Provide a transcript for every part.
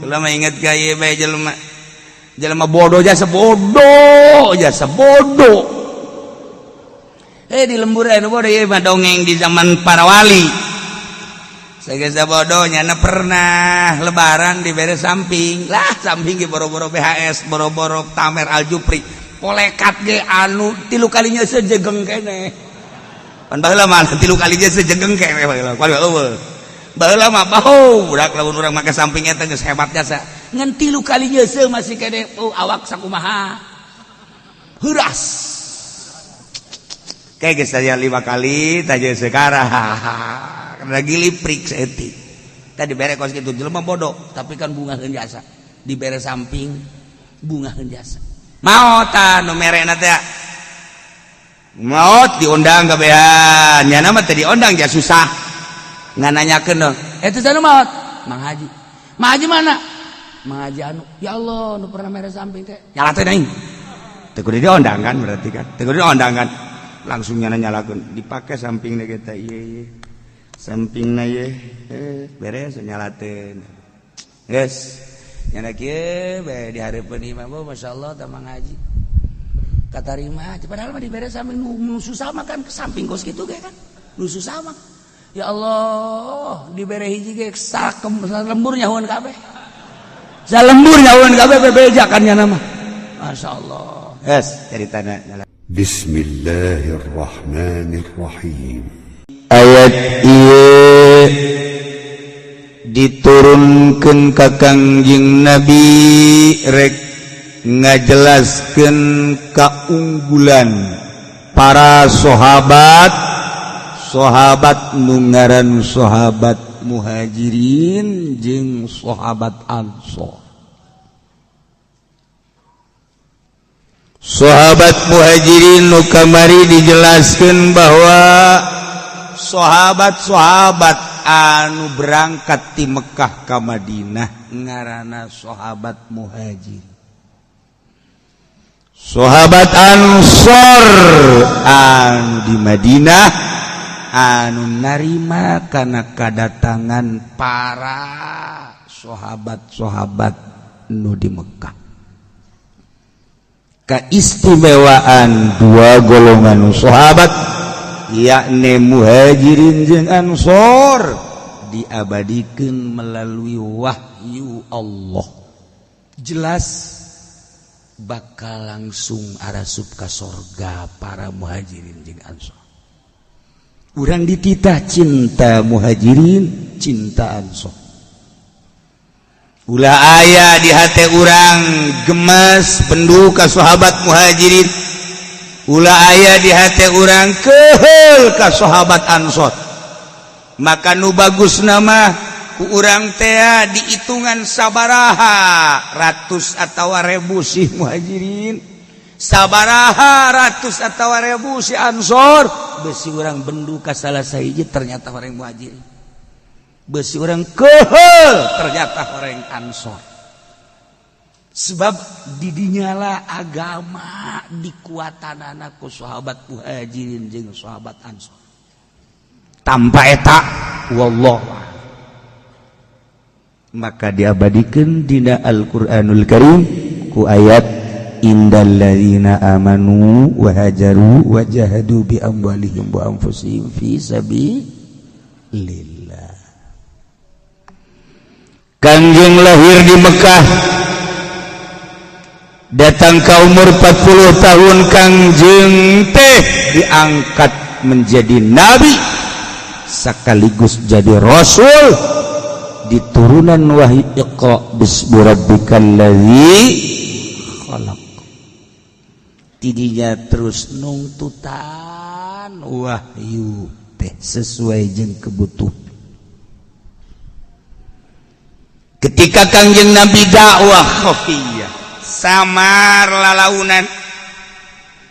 Kula mah inget ka ieu bae, jelema jelema bodoh, jasa bodoh, jasa bodoh. Eh, di lembur anu bodoh ieu mah dongeng di zaman para wali. Sagesa bodoh nyana pernah lebaran dibere samping lah, samping ge boro-boro BHS, boro-boro Tamer Aljupri, polekat ge anu tilu kalinya sejegeng kene. Pan baheula mah tilu kalinya sejegeng kene baheula. Kuari eueuh. Baheula mah bau budak lamun urang make samping eta geus hebat jasa. Ngan tilu kalinya se masih kene, oh, awak sakumaha. Heuras. Kayak geus saya lima kali taja sekarang. Lagi liprik seetik. Tadi bere kos gitu jelema bodoh, tapi kan bungaheun jasa. Dibere samping bungaheun jasa. Maot ta nu merena teh. Maot diundang kabehan. Nyana mah teu diundang ja susah. Ngan nanyakeun dong. Eta teh nu maot? Mang Haji. Mang Haji mana? Mang Haji anu. Ya Allah, nu pernah mere samping teh. Nyala teh deui. Teu kudu diundang kan berarti kan. Teu kudu diundang kan. Langsung nyana nyalakeun. Dipake sampingna kita ieu ieu. Sampingna ieu eh beres nyalateun. Geus. Nyana kieu bae di hareupeun imah, masyaallah tah Mang Haji. Katarima, padahal mah dibere samping nu susah mah kan samping kos kitu ge kan. Nu susah mah. Ya Allah, dibere hiji ge sakem lembur nyahuan kabeh. Salembur nyahuan kabeh bebeja kan nyana mah. Masyaallah. Yes, ceritana. Bismillahirrahmanirrahim. Ayat ieu diturunkan ka Kangjeng Nabi rek ngajelaskeun keunggulan para sahabat, sahabat nu ngaran sahabat Muhajirin jeung sahabat Ansor. Sahabat Muhajirin nu kamari dijelaskan bahwa sahabat-sahabat anu berangkat di Mekkah ka Madinah ngaranna sahabat Muhajir. Sahabat Ansor anu di Madinah anu narima karena kedatangan para sahabat-sahabat nu di Mekkah. Keistimewaan dua golongan sahabat, yakni Muhajirin jeung Ansor, diabadikan melalui wahyu Allah, jelas bakal langsung arasup ka sorga para Muhajirin jeung Ansor. Urang dititah cinta Muhajirin, cinta Ansor. Ulah aya di hati urang gemes bendu ka sahabat Muhajirin, ulah aya di hati urang keheul ka sahabat Ansor. Maka nu bagus nama ku urang tea dihitungan sabaraha ratus atau ribu sih Muhajirin, sabaraha ratus atau ribu si Ansor. Besi urang bendu ka salah sahiji, ternyata orang Muhajirin, besi urang keheul, ternyata orang Ansor. Sebab didinyala agama dikuatan ku sahabat Muhajirin jeung sahabat Ansor. Tanpa eta wallah. Maka diabadikan dina Al-Qur'anul Karim ku ayat innal ladzina amanu wa hajaru wa jahadu bi amwalihim wa anfusihim fi sabilillah. Kangjeng lahir di Mekah, datang ke umur 40 tahun Kangjeng teh diangkat menjadi nabi sekaligus jadi rasul, diturunan wahyu iqra bismi rabbikal ladzi khalaq. Tidinya terus nungtutan wahyu teh sesuai jeung kebutuhan. Ketika Kangjeng Nabi dakwah khafiyah, samar lalaunan,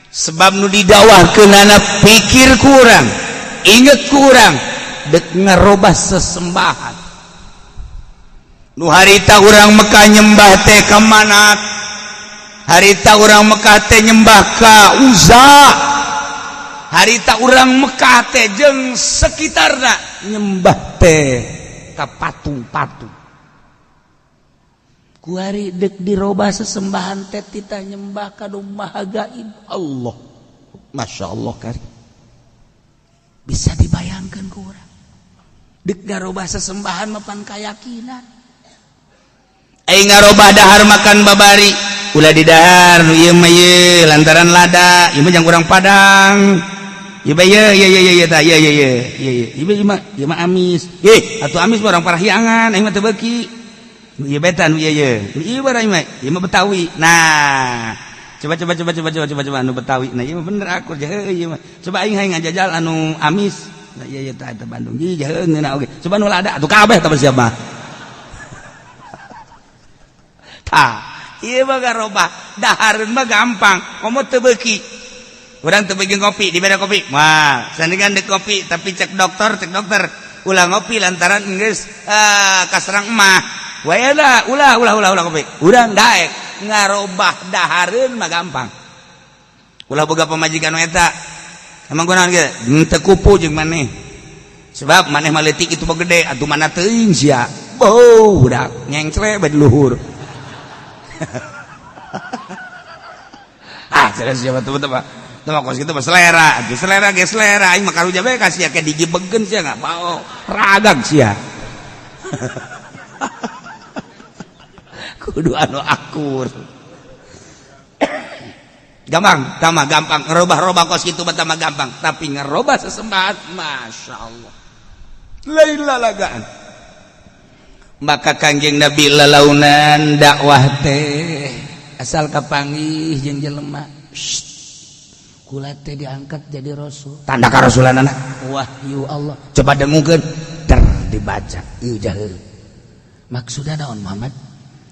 sebab nu didakwahkeunana pikir kurang, inget kurang, dek ngarobah sesembahan. Nu harita urang Mekah nyembah teh ka Manat, harita urang Mekah teh nyembah ka Uzza, harita urang Mekah teh jeung sekitarna nyembah teh ka patung-patung. Kuari dek dirobah sesembahan teh tita nyembah ka nu maha gaib Allah. Masya Allah kari. Bisa dibayangkan ku urang. Dek ngarobah sesembahan mapan kayakinan. Ai ngarobah dahar makan babari ulah di dahar nu ieu mah ieu lantaran lada ieu mah jang urang Padang. Ieu mah ieu ieu ieu ieu tah ieu ieu ieu ieu ieu mah ieu mah amis. Ih atuh amis mah urang Parahyangan aing mah teu beuki. Ieu betan ieu ieu. Ieu barang mah ieu mah Betawi. Nah, coba coba coba coba coba coba coba anu Betawi. Nah, ieu mah bener akur heuh ieu mah. Coba aing hayang ngajajal anu amis. Nah, ieu ieu tah eta Bandung. Ih heuh ngeunah oge. Coba nu lada atuh kabeh tah siap mah. Tah, ieu mah garobah. Dahareun mah gampang, komo teu beuki. Urang teu beuki ngopi, dibere kopi. Wah, sandingan deuk kopi, tapi cek dokter ulah ngopi lantaran geus kaserang emah. Wayana ulah ulah ulah ulah kopi. Urang daek ngarobah dahareun mah gampang. Ulah boga pamajikan eta. Emang kunaon ge? Teu kupu jeung maneh. Sebab maneh mah leutik itu mah gede, atuh mana teuing sia. Beuh, budak nyengcle bae di luhur. Ah, serius siapa tuh tuh Tuh kos kitu mah selera, atuh selera ge selera aing mah karunya bae ka sia ke digibegkeun sia enggak mau. Ragag sia. Kudu anu akur. Gampang, tambah gampang ngerubah-robah kos kitu mah tambah gampang, tapi ngerubah sesembahan Masya Allah. Lain lalagaan. Maka Kangjeng Nabi lalaunan dakwah teh asal kapanggih jeung jelema. Kula teh diangkat jadi rasul. Tanda karasulanana wahyu Allah. Coba dengukeun ter dibaca ieu jaheur. Maksudna naon Muhammad?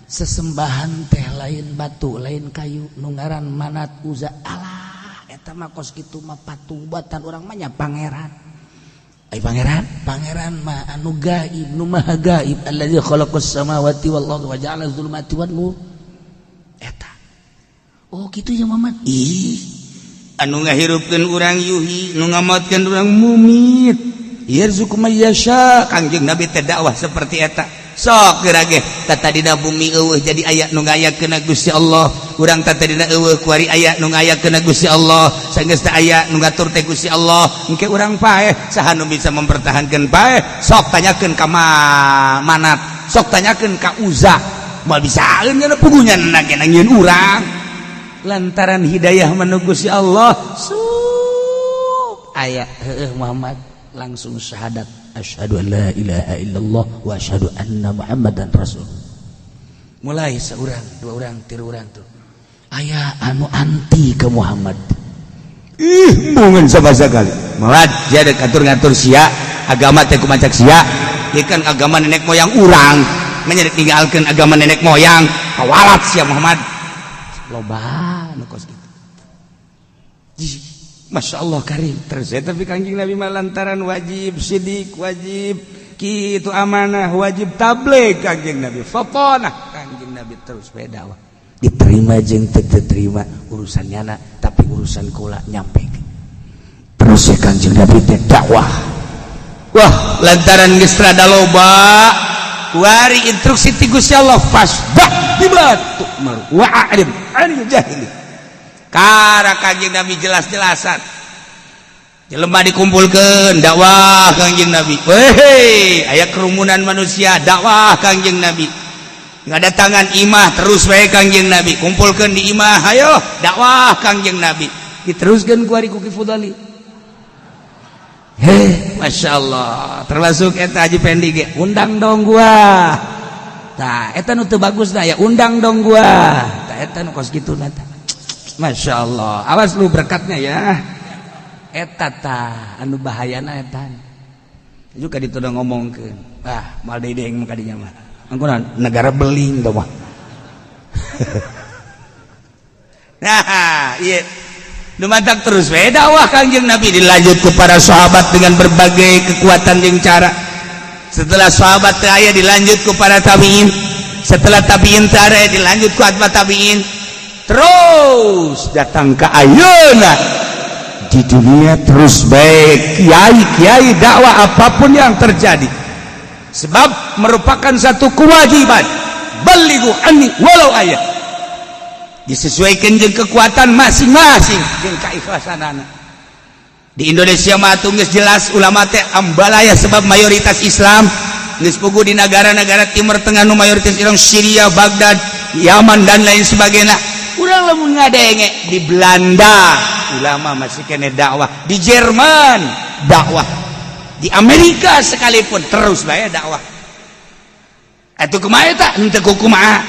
Sesembahan teh lain batu lain kayu nu ngaran Manat Uza. Alah eta mah kos kitu mah patung buatan urang mah nya pangeran. Ai pangeran, pangeran mah anu gaib nu maha gaib allazi khalaqas samawati wal arda wa ja'ala dzulumati wan nur. Eta. Oh kitu ya Muhammad. Ih, anu ngahirupkeun urang yuhi, nu ngamaotkeun urang mumit. Yarzuqu may yasha. Kangjeng Nabi teh dakwah seperti eta. Sok geura ge tatadina bumi eueuh jadi aya nu ngayakeun Gusti Allah. Urang tatadina eueuh kuari aya nu ngayakeun Gusti Allah. Sanggeus teh aya nu ngatur teh Gusti Allah. Engke urang paeh saha nu bisa mempertahankeun paeh? Sok tanyakeun ka Manat, sok tanyakeun ka Uza. Moal bisaeun nya pugunya nage nangieun urang. Lantaran hidayah manu Gusti Allah. Sup aya heueuh Muhammad langsung syahadat. Asyhadu an la ilaha illallah wa asyhadu anna Muhammadan rasul. Mulai seorang, dua orang, tiga orang tuh. Aya anu anti ke Muhammad. Ih, embungeun sama sekali. Malah dia ada ngatur-ngatur sia, agama teh kumacak sia. Ieu kan agama nenek moyang urang. Manya tinggalkeun agama nenek moyang, kawalat sia Muhammad. Loba nu kos kitu. Masya Allah karim. Terus ya, tapi Kangjeng Nabi mah lantaran wajib sidik, wajib kitu amanah, wajib tabligh Kangjeng Nabi. Fatonah Kangjeng Nabi terus bae dakwah. Diterima jeung teu diterima urusan nyana, tapi urusan kula nyampe. Terus ya Kangjeng Nabi teh dakwah. Wah, lantaran geus rada loba, kuari instruksi ti Gusti Allah fasdah bima tu'mar wa a'rid 'anil jahili. Kara Kangjeng Nabi jelas-jelasan jelema dikumpulkeun dakwah Kangjeng Nabi. Weh, aya kerumunan manusia dakwah Kangjeng Nabi. Ngadatangan imah terus wae Kangjeng Nabi, kumpulkeun di imah hayo dakwah Kangjeng Nabi. Diteruskeun ku ari ku Ki Fudali. Heh, Masya Allah. Termasuk eta Haji Pendi ge, undang dong gua. Tah, eta nu teu bagus dah ya, undang dong gua. Tah eta nu kos kitu na tah. Masya Allah, awas lu berkatnya ya. Eta tah anu bahayana eta. Juga ditu udah ngomongkeun. Ah, mal deui deui mah kadinya mah. Angkunan negara beling tah mah. Nah, iya. Nu mantak terus we dakwah Kangjeng Nabi dilanjut ke para sahabat dengan berbagai kekuatan jeung cara. Setelah sahabat teu aya dilanjut ke para tabiin. Setelah tabiin teu aya dilanjut ku atba tabiin. Terus datang ke ayeuna di dunia terus baik kiai-kiai dakwah apapun yang terjadi, sebab merupakan satu kewajiban. Balighu anni walau ayah. Disesuaikan jeung kekuatan masing-masing jeung keikhlasanana. Di Indonesia mah atuh geus jelas ulama teh ambalaya, sebab mayoritas Islam. Geus puguh di negara-negara Timur Tengah nu mayoritas Islam, Syria, Baghdad, Yaman, dan lain sebagainya. Urang lamun ngadenge di Belanda ulama masih kena dakwah, di Jerman dakwah, di Amerika sekalipun terus bae dakwah. Atuh kumaha eta? Henteu kumaha.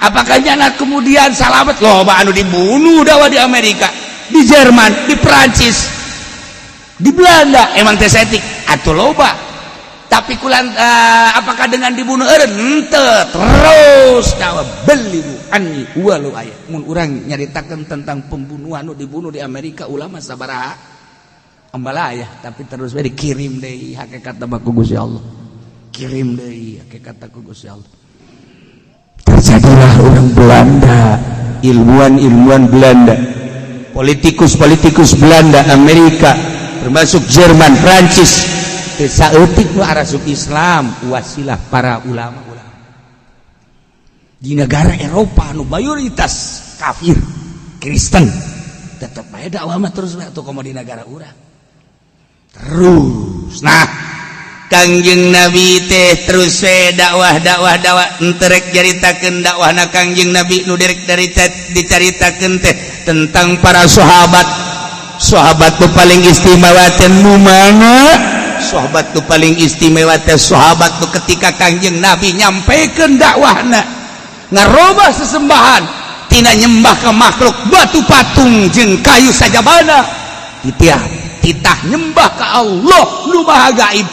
Apakah nyana kemudian salamet? Loba anu dibunuh dakwah di Amerika, di Jerman, di Perancis, di Belanda. Emang teh saeutik atuh loba, tapi kulan apakah dengan dibunuh eureun? Henteu, terus dakwah. Balighu anni walau ayat. Mun urang nyaritakeun tentang pembunuhan nu dibunuh di Amerika ulama sabaraha, ambalaya, tapi terus we dikirim deui hakikat mah ku Gusti Allah, kirim deui hakikat ku Gusti Allah. Terjadilah orang Belanda, ilmuwan-ilmuwan Belanda, politikus-politikus Belanda, Amerika, termasuk Jerman, Prancis, teu saeutik nu arasup Islam wasilah para ulama-ulama. Di negara Eropa nu mayoritas kafir Kristen tetep bae dakwah mah terus bae. Atuh komo di negara urang terus. Nah, Kangjeng Nabi teh terus we dakwah, dakwah, dakwah. Henteu rek nyaritakeun dakwahna Kangjeng Nabi, nu direk dari dicaritakeun teh tentang para sahabat. Sahabat tuh paling istimewa teh nu mana? Sahabat tuh paling istimewa teh sahabat tuh ketika Kangjeng Nabi nyampekeun dakwahna, ngarobah sesembahan tina nyembah ke makhluk batu, patung jeung kayu sajabana, titah titah nyembah ke Allah nu Maha Gaib.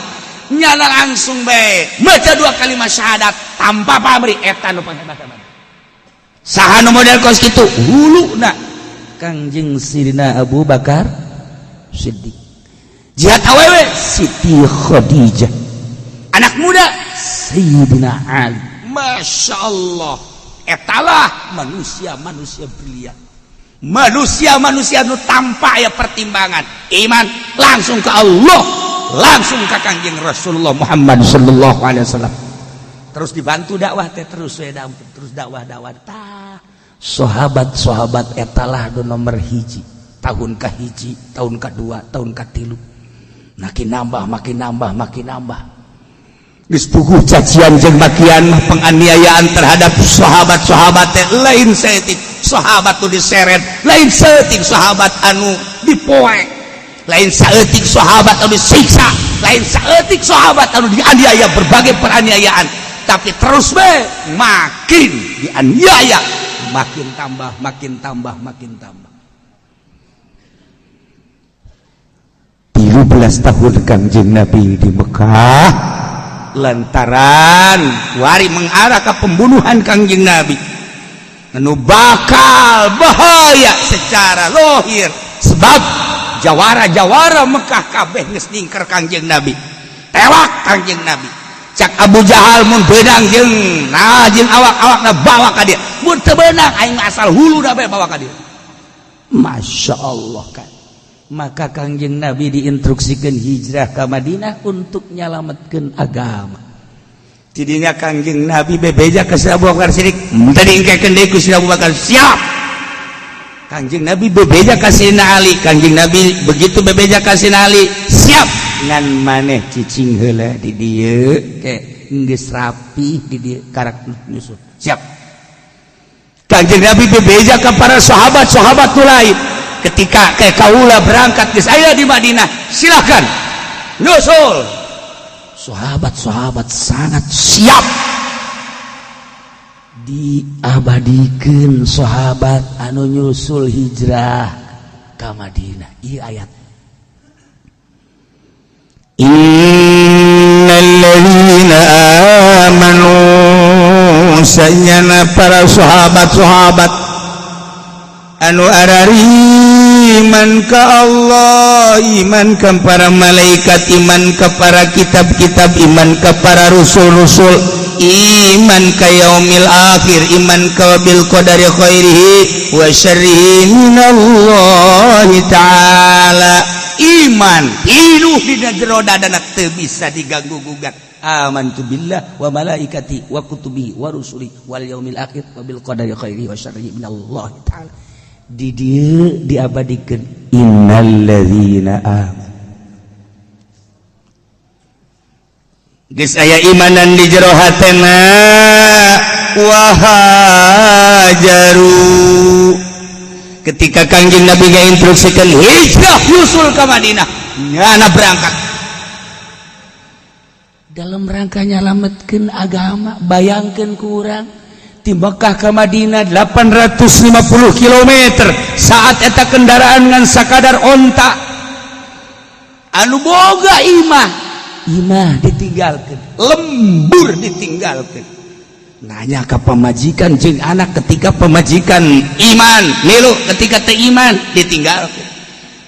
Nyana langsung bae maca dua kalimat syahadat tanpa pamrih. Eta nu panghebat. Saha nu model kos kitu? Huluna Kangjeng Sidina Abu Bakar Siddiq. Jihad awewe Siti Khadijah, anak muda Sayyidina Ali. Masya Allah, etalah manusia-manusia brilian, manusia-manusia nu tanpa ya pertimbangan, iman langsung ke Allah, langsung ke Kangjeng Rasulullah Muhammad sallallahu alaihi wasallam. Terus dibantu dakwah teh, terus we terus dakwah, dakwah. Tah, sahabat-sahabat etalah nu nomor hiji. Tahun ke hiji, tahun kedua, tahun katilu, makin nambah, makin nambah, makin nambah. Geus puguh cacian jeung makian, penganiayaan terhadap sahabat-sahabat teh lain saeutik. Sahabat tuh diseret, lain saeutik sahabat anu dipoek, lain saeutik sahabat anu disiksa, lain saeutik sahabat anu dianiaya berbagai penganiayaan, tapi terus be makin dianiaya makin tambah, makin tambah, makin tambah. 13 tahun Kangjeng Nabi di Mekah lantaran wari mengarah ke pembunuhan Kangjeng Nabi anu bakal bahaya secara lohir, sebab jawara-jawara Mekah kabeh geus ningker Kangjeng Nabi, tewak Kangjeng Nabi. Cak Abu Jahal, mun beunang jeung nah jeung awak-awakna bawa ka dieu, mun teu beunang aing asal hulu da bawa ka dieu. Masya Allah kan. Maka Kangjeng Nabi diinstruksikan hijrah ke Madinah untuk nyalametkeun agama. Tidinya Kangjeng Nabi bebeja ke Abu Bakar Siddiq, tadi engkekeun deui ku Abu Bakar, siap. Kangjeng Nabi bebeja ka Sayyidina Ali, Kangjeng Nabi begitu bebeja ka Sayyidina Ali, siap. Ngan maneh cicing heula di dieu ke geus rapi di dieu karak nyusul. Siap. Kangjeng Nabi bebeja ka para sahabat-sahabat nu lain, ketika ke kaula berangkat geus aya di Madinah, silakan nyusul. Sahabat-sahabat sangat siap. Diabadikan sahabat anu nyusul hijrah ke Madinah. Iya, ayat Innalladzina amanu, sanyana para sahabat-sahabat anu arariman ka Allah, iman ke para malaikat, iman ke para kitab-kitab, iman ke para rusul-rusul, iman ka yaumil akhir, iman ka bil qadari khairihi wa syarrihi minallahi ta'ala. Iman pinuh dina jero dadana, teu bisa diganggu gugat. Amantu billah wa malaikati wa kutubihi wa rusuli wal yaumil akhir wa bil qadari khairihi wa syarrihi minallah ta'ala. Di dieu diabadikeun innalladzina amanu. Geus aya imanan di jero hatena, wa hajaru. Ketika Kangjeng Nabi ngainstruksikan hijrah nyusul ke Madinah, nyana berangkat dalam rangka nyalametkeun agama. Bayangkeun kurang ti Mekah ke Madinah 850 km, saat eta kendaraan ngan sakadar onta. Anu boga imah, imah ditinggalkan, lembur ditinggalkan, nanya ke pemajikan jeung anak. Ketika pemajikan iman, milu. Ketika teu iman, ditinggalkan.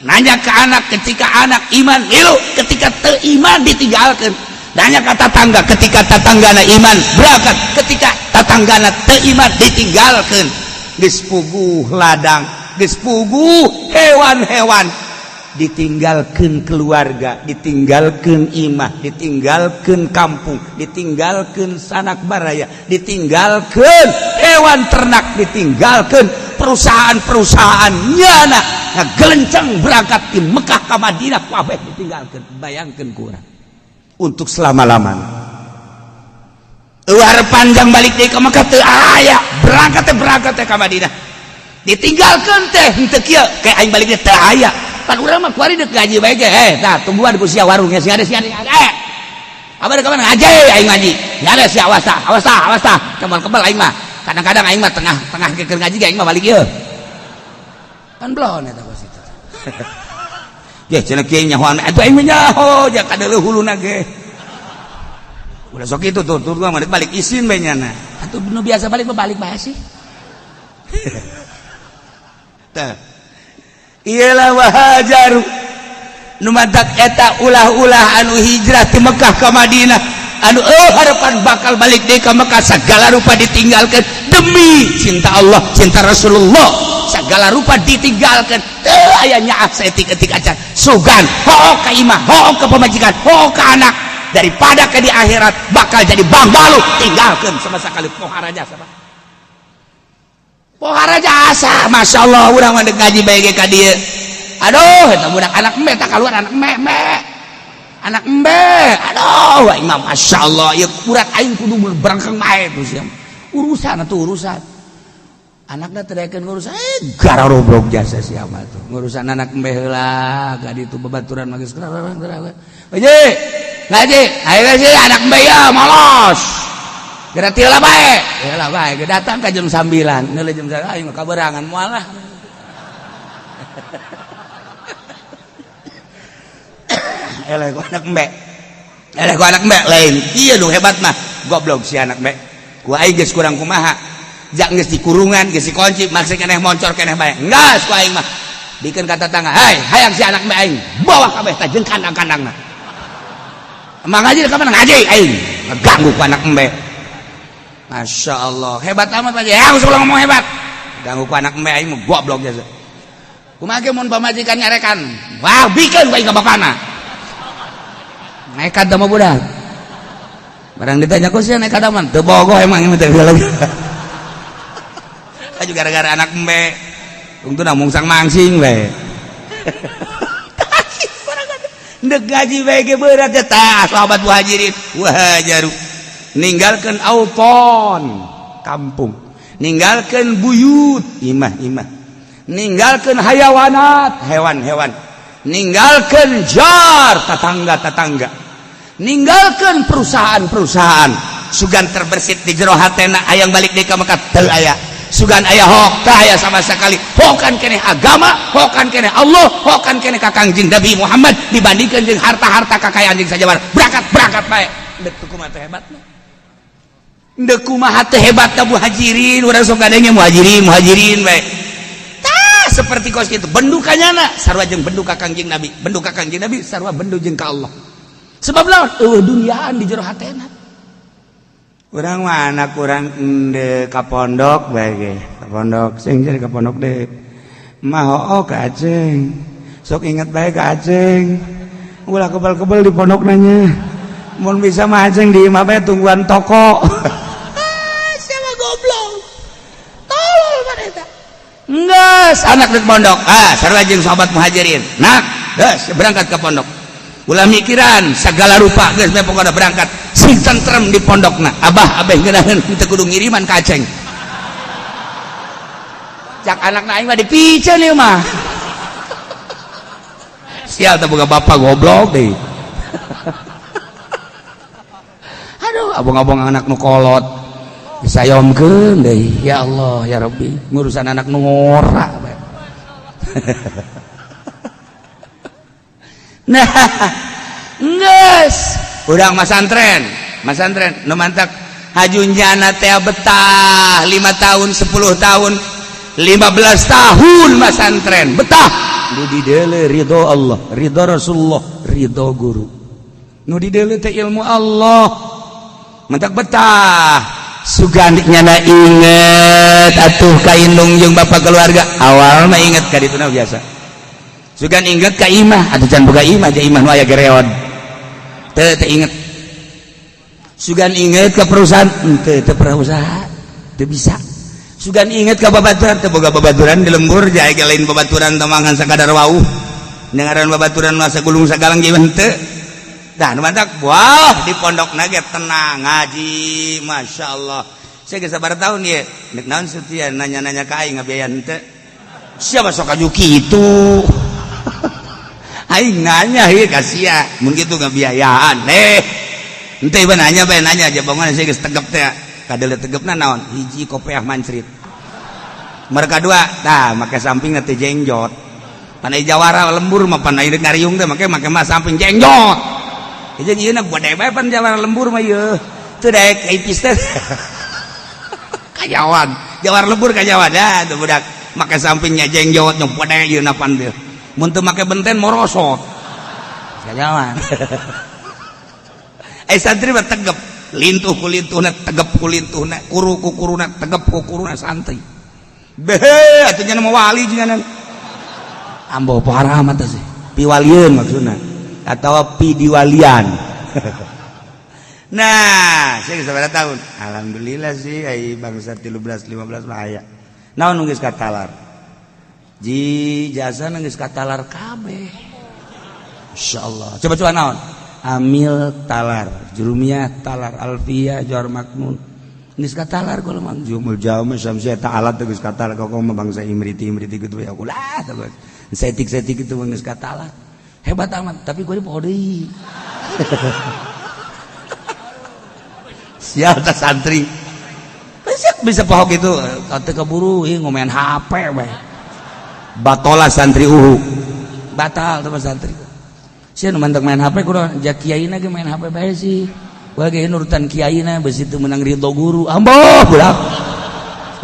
Nanya ke anak, ketika anak iman, milu. Ketika teu iman, ditinggalkan. Nanya ke tetangga, ketika tetanggana iman, berangkat. Ketika tetanggana teu iman, ditinggalkan. Geus puguh ladang, geus puguh hewan-hewan, ditinggalkan keluarga, ditinggalkan imah, ditinggalkan kampung, ditinggalkan sanak baraya, ditinggalkan hewan ternak, ditinggalkan perusahaan-perusahaan. Nyana ngagelenceng berangkat di Mekah ke Madinah, kabeh ditinggalkan. Bayangkan kurang untuk selama-lamanya. Eueuh panjang balik deui ke Mekah teu aya. Berangkat teh, berangkat teh ka Madinah, ditinggalkan teh henteu kieu kayak aing balik teh, teu aya. Pan urang mah kuari deuk ngaji bae ge, eh tah tungguan ku sia warungnya, sia ada, sia ada, eh abah ka mana ngaji? Aing ngaji ya ada sia, awas tah, awas tah, awas tah, kebal-kebal. Aing mah kadang-kadang aing mah tengah tengah keur ngaji ge aing mah balik ieu kan belon eta kos itu. Ge cenah kieu nyahoan atuh, aing mah nyaho ja kadeuleuh huluna ge. Udah sok itu tuh tuh mah balik isin bae nyana. Atuh nu biasa balik mah balik bae sih. Tah iyalah, wahajaru nu matak eta ulah-ulah anu hijrah di Mekah ke Madinah, anu oh harapan bakal balik deui ka Mekah, segala rupa ditinggalkan demi cinta Allah, cinta Rasulullah, segala rupa ditinggalkan. Teu aya nyaah saeutik-eutik acan. Sugan hook ka imah, hook ka pamajikan, hook ka anak, daripada ke di akhirat bakal jadi bangbalu, tinggalkan sama sekali. Pohara jasa, pohara jasa. Masya Allah, urang mah ngaji bae ge ka dieu. Aduh, eta budak anak embe tak keluar, anak embe embe, anak embe. Aduh, aing mah Masya Allah ieu urat aing kudu berangkang bae tuh sia. Urusan atuh, urusan anakna teu daekeun ngurus, eh gararobrog jasa siapa tuh ngurusan anak embe heula ka ditu. Babaturan mah geus ngaji, ngaji, ayo ngaji. Anak embe ya molos. Geura heula bae, heula bae. Ge datang ka jam 9, neuleuh jam 9 aing mah kaberangan, moal lah. Eleh ku anak embe, eleh ku anak embe. Lain ieu nu hebat mah, goblok si anak embe. Ku aing geus kurang kumaha jak geus dikurungan, geus dikunci, maksud keneh moncor keneh bae. Enggas ku aing mah bikeun ka tetangga, "Hei, hayang si anak embe aing bawa kabeh tah jeung kandang-kandangna." Emang ngaji ka mana? Ngaji aing ngaganggu ku anak embe. Masya Allah, hebat amat aja ya, ulah ngomong hebat, ganggu ku anak embe aing mah goblok jasa. Kumaha ge mun pamajikan nyarekan, wah bikeun ku aing ka bapana. Nekat mah budak. Barang ditanya ku sia nekat aman, teu bogoh emang ini teh lagi. Aju gara-gara anak embe. Tungtuna mungsang mangsing we. Ndek gaji bae ge berat ya tah sahabat Muhajirin. Wahajaru. Ninggalkan auton kampung, ninggalkan buyut imah-imah, ninggalkan hayawanat hewan-hewan, ninggalkan jar tetangga-tetangga, ninggalkan perusahaan-perusahaan. Sugan terbersit di jero hatena hayang balik deui ka Mekah teu aya. Sugan aya hok teu aya sama sekali. Hokan keneh agama, hokan keneh Allah, hokan keneh ka Kangjeng Nabi Muhammad dibandingkan jeung harta-harta kakayaan jeung sajabar. Berangkat, berangkat bae. Deuk kumaha teh hebatna? Deuk kumaha teh hebatna Muhajirin? Urang sok kadenge Muhajirin, Muhajirin bae. Tah seperti kos kitu bendu kanyana sarua jeung bendu ka Kangjeng Nabi, bendu ka Kangjeng Nabi sarua bendu jeung ka Allah. Sebab lawan eueuh duniaan di jero hatena. Urang mah anak urang ende ka pondok bae ge, ka pondok sing jadi ka pondok deh. Mah hoo ka aceng. Sok inget bae ka Aceng. Ulah kebal-kebal di pondok nanya. Mun bisa mah Aceng di imah bae tungguan toko. Siapa goblok? Tolol mana eta? Enggeus, anak di pondok. Ah, sarua jeung sahabat Muhajirin. Nah, geus berangkat ke pondok. Ulah mikiran segala rupa geus bae pokona berangkat. Sing tentrem di pondokna. Abah abeh ngeunaheun teu kudu ngiriman ka Aceng. Cak anak aing mah dipiceun ieu mah. Sial teh boga bapak goblok deui. Aduh, abong-abong anak nu kolot. Disayomkeun deui. Ya Allah, ya Rabbi, ngurusan anak nu ngora bae. Nah, geus, urang masantren, masantren nu mantak hajunjana teh betah 5 tahun, 10 tahun, 15 tahun masantren betah. Nu dideule ridho Allah, ridho Rasulullah, ridho guru. Nu dideule teh ilmu Allah. Mantak betah. Sugan nyana inget atuh ka indung jeung bapak keluarga. Awal mah inget ka dituna biasa. Sugan inget ka imah, atuh can boga imah, ja imah nu aya gereon. Teu teu inget. Sugan inget ka perusahaan, teu teu pernah usaha, teu bisa. Sugan inget ka babaturan, teu boga babaturan di lembur jae ge lain babaturan tamangan sakadar wau. Dengaran babaturan mah sagulung sagalang ge henteu. Dah nu mantak wah di pondokna ge tenang ngaji, masyaallah. Saya geus sabaraha tahun ieu, nek naon setia nanya-nanya ka aing ngabiayaan henteu. Siapa sok aju kitu? Aing nanya ieu ka sia, mun kitu ngabiayaan. Henteu ieu nanya bae nanya aja bangun saya geus tegep teh. Kadele tegepna naon? Hiji kopeah mancrit. Mereka dua, nah make samping teh jengjot. Panai jawara lembur mah panai ngariung teh make make mah samping jengjot. Jeung ieu na gede bae pan jawara lembur mah ieu. Teu daek ipis teh. Kajawan, jawara lembur kajawan dah tuh budak make sampingnya jengjot nyong gede ieu na pan teh. Mun teu make benten morosot. Kajawan. Eh santri mah tegep. Lintuh ku lintuhna tegep ku lintuhna kuru ku kuruna tegep ku kuruna santri. Behe atuh nya mah wali jeung ambo parah amat sih. Piwalieun maksudna atawa pidiwalian. Nah, saya geus sabaraha tahun. Alhamdulillah sih ai bangsa 13 15 mah aya. Naon nu geus katalar? Ji jasa nu geus katalar kabeh. Insyaallah. Coba-coba naon? Amil talar, Jurumiyah talar, Alfiyah, Johar Makmun. Geus katalar kalau mah jumul jauh samsia ta'ala teh geus katalar kok mah bangsa imriti imriti kitu ya ulah teh setik-setik itu geus katalar. Hebat amat, tapi gue poho deui. Sial tah santri. Bisa bisa poho kitu, teu keburu ieu ngomean HP we. Batola santri uhu. Batal teh santri. Sia nu mantak main HP kudu ja kiaina ge main HP bae sih. Bae nurutan kiaina beusi teu meunang ridho guru. Amboh budak.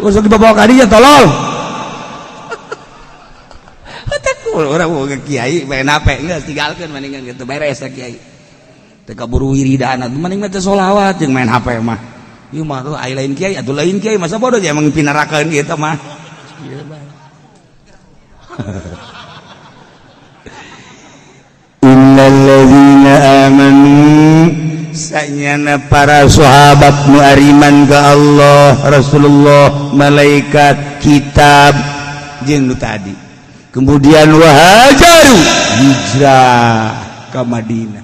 Sok dibawa ka dinya tolol. Orang mau ke kiai main HP geus tinggalkeun mendingan gitu beres kiai. Teu kaburu wiridana mending mah teh sholawat jeung main HP mah. Ieu mah tuh ai lain kiai atuh lain kiai masa bodoh emang pinarakeun kitu mah. Ieu bae. Innalladzina amanu sanyana para sahabat nu ariman ka Allah, Rasulullah, malaikat, kitab jeung nu tadi. Kemudian wahajaru hijrah ka Madinah.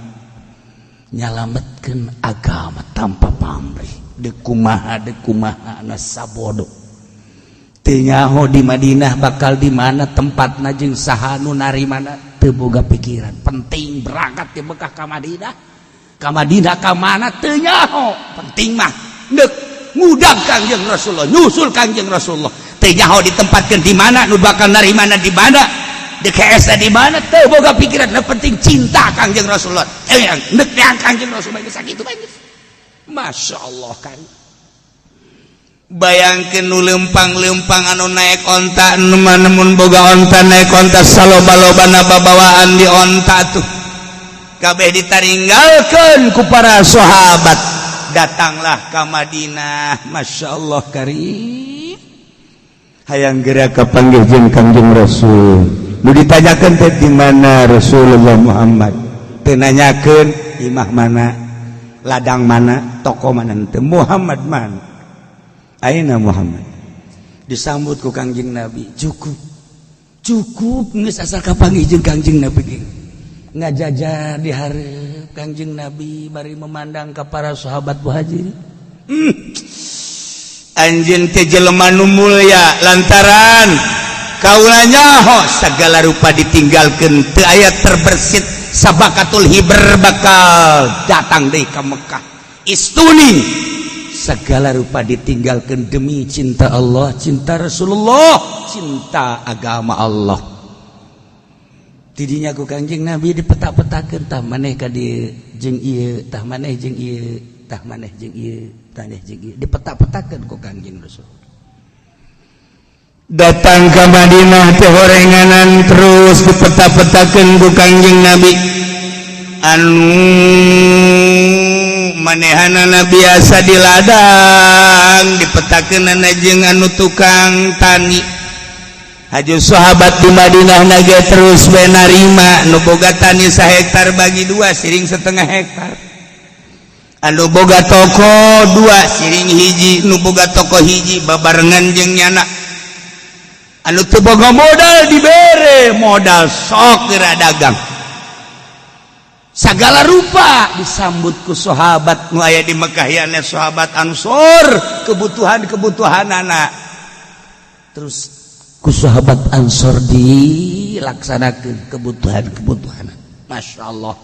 Nyalametkeun agama tanpa pamrih. Deuk kumaha deuk kumaha na sabodo. Teu nyaho di Madinah bakal di mana tempatna jeung saha nu narimana teu boga pikiran. Penting berangkat di Mekah ka Madinah. Ka Madinah ka mana teu nyaho. Penting mah deuk ngudang Kangjeng Rasulullah, nyusul Kangjeng Rasulullah. Teu nyaho ditempatkeun di mana nu bakal narimana di mana. Deuk heesna di mana teu boga pikiran. Nu penting cinta Kangjeng Rasulullah. Deuk neang Kangjeng Rasulullah geus sakitu bae. Masya Allah kan. Bayangkeun nu lempang-lempang anu naik onta nu mun boga onta naik onta saloba-lobana babawaan di onta tuh kabeh ditaringgalkeun ku para sahabat. Datanglah ka Madinah. Masya Allah karim. Hayang geura kapanggih jeung Kangjeng Rasul. Nu ditanyakan teh di mana Rasulullah Muhammad, teu nanyakeun imah mana, ladang mana, toko mana, teu. Muhammad mana? Aina Muhammad? Disambut ku Kangjeng Nabi. Cukup, cukup geus asal kapanggih jeung Kangjeng Nabi ge. Ngajajar di hareup Kangjeng Nabi bari memandang ke para sahabat Muhajirin. Anjeun teh jelema nu mulia lantaran kaula nyaho segala rupa ditinggalkeun, teu aya terbersit sabakatul hiber bakal datang deui ka Mekah. Istuni segala rupa ditinggalkan demi cinta Allah, cinta Rasulullah, cinta agama Allah. Tidinya ku Kangjeng Nabi dipetak-petakeun, tah maneh ka dieu jeung ieu, tah maneh jeung ieu, tah maneh jeung ieu, tah maneh jeung ieu, dipetak-petakeun ku Kangjeng Rasul. Datang ke Madinah teh horenganan, terus dipeta-petakeun ku Kangjeng Nabi. Anu manehanana biasa di ladang dipetakeunana jeung anu tukang tani. Haju sahabat di Madinah nage terus we narima. Nu boga tani sahektar bagi dua, siring setengah hektar. Anu boga toko dua, siring hiji. Nu boga toko hiji babarengan jeung nyana. Anu teu boga modal dibere modal, sok geura dagang. Segala rupa disambut ku sahabat nu aya di Mekah ya, sahabat Ansor, kebutuhan-kebutuhan anak terus ku sahabat Ansor dilaksanakan kebutuhan-kebutuhan. Masya Allah,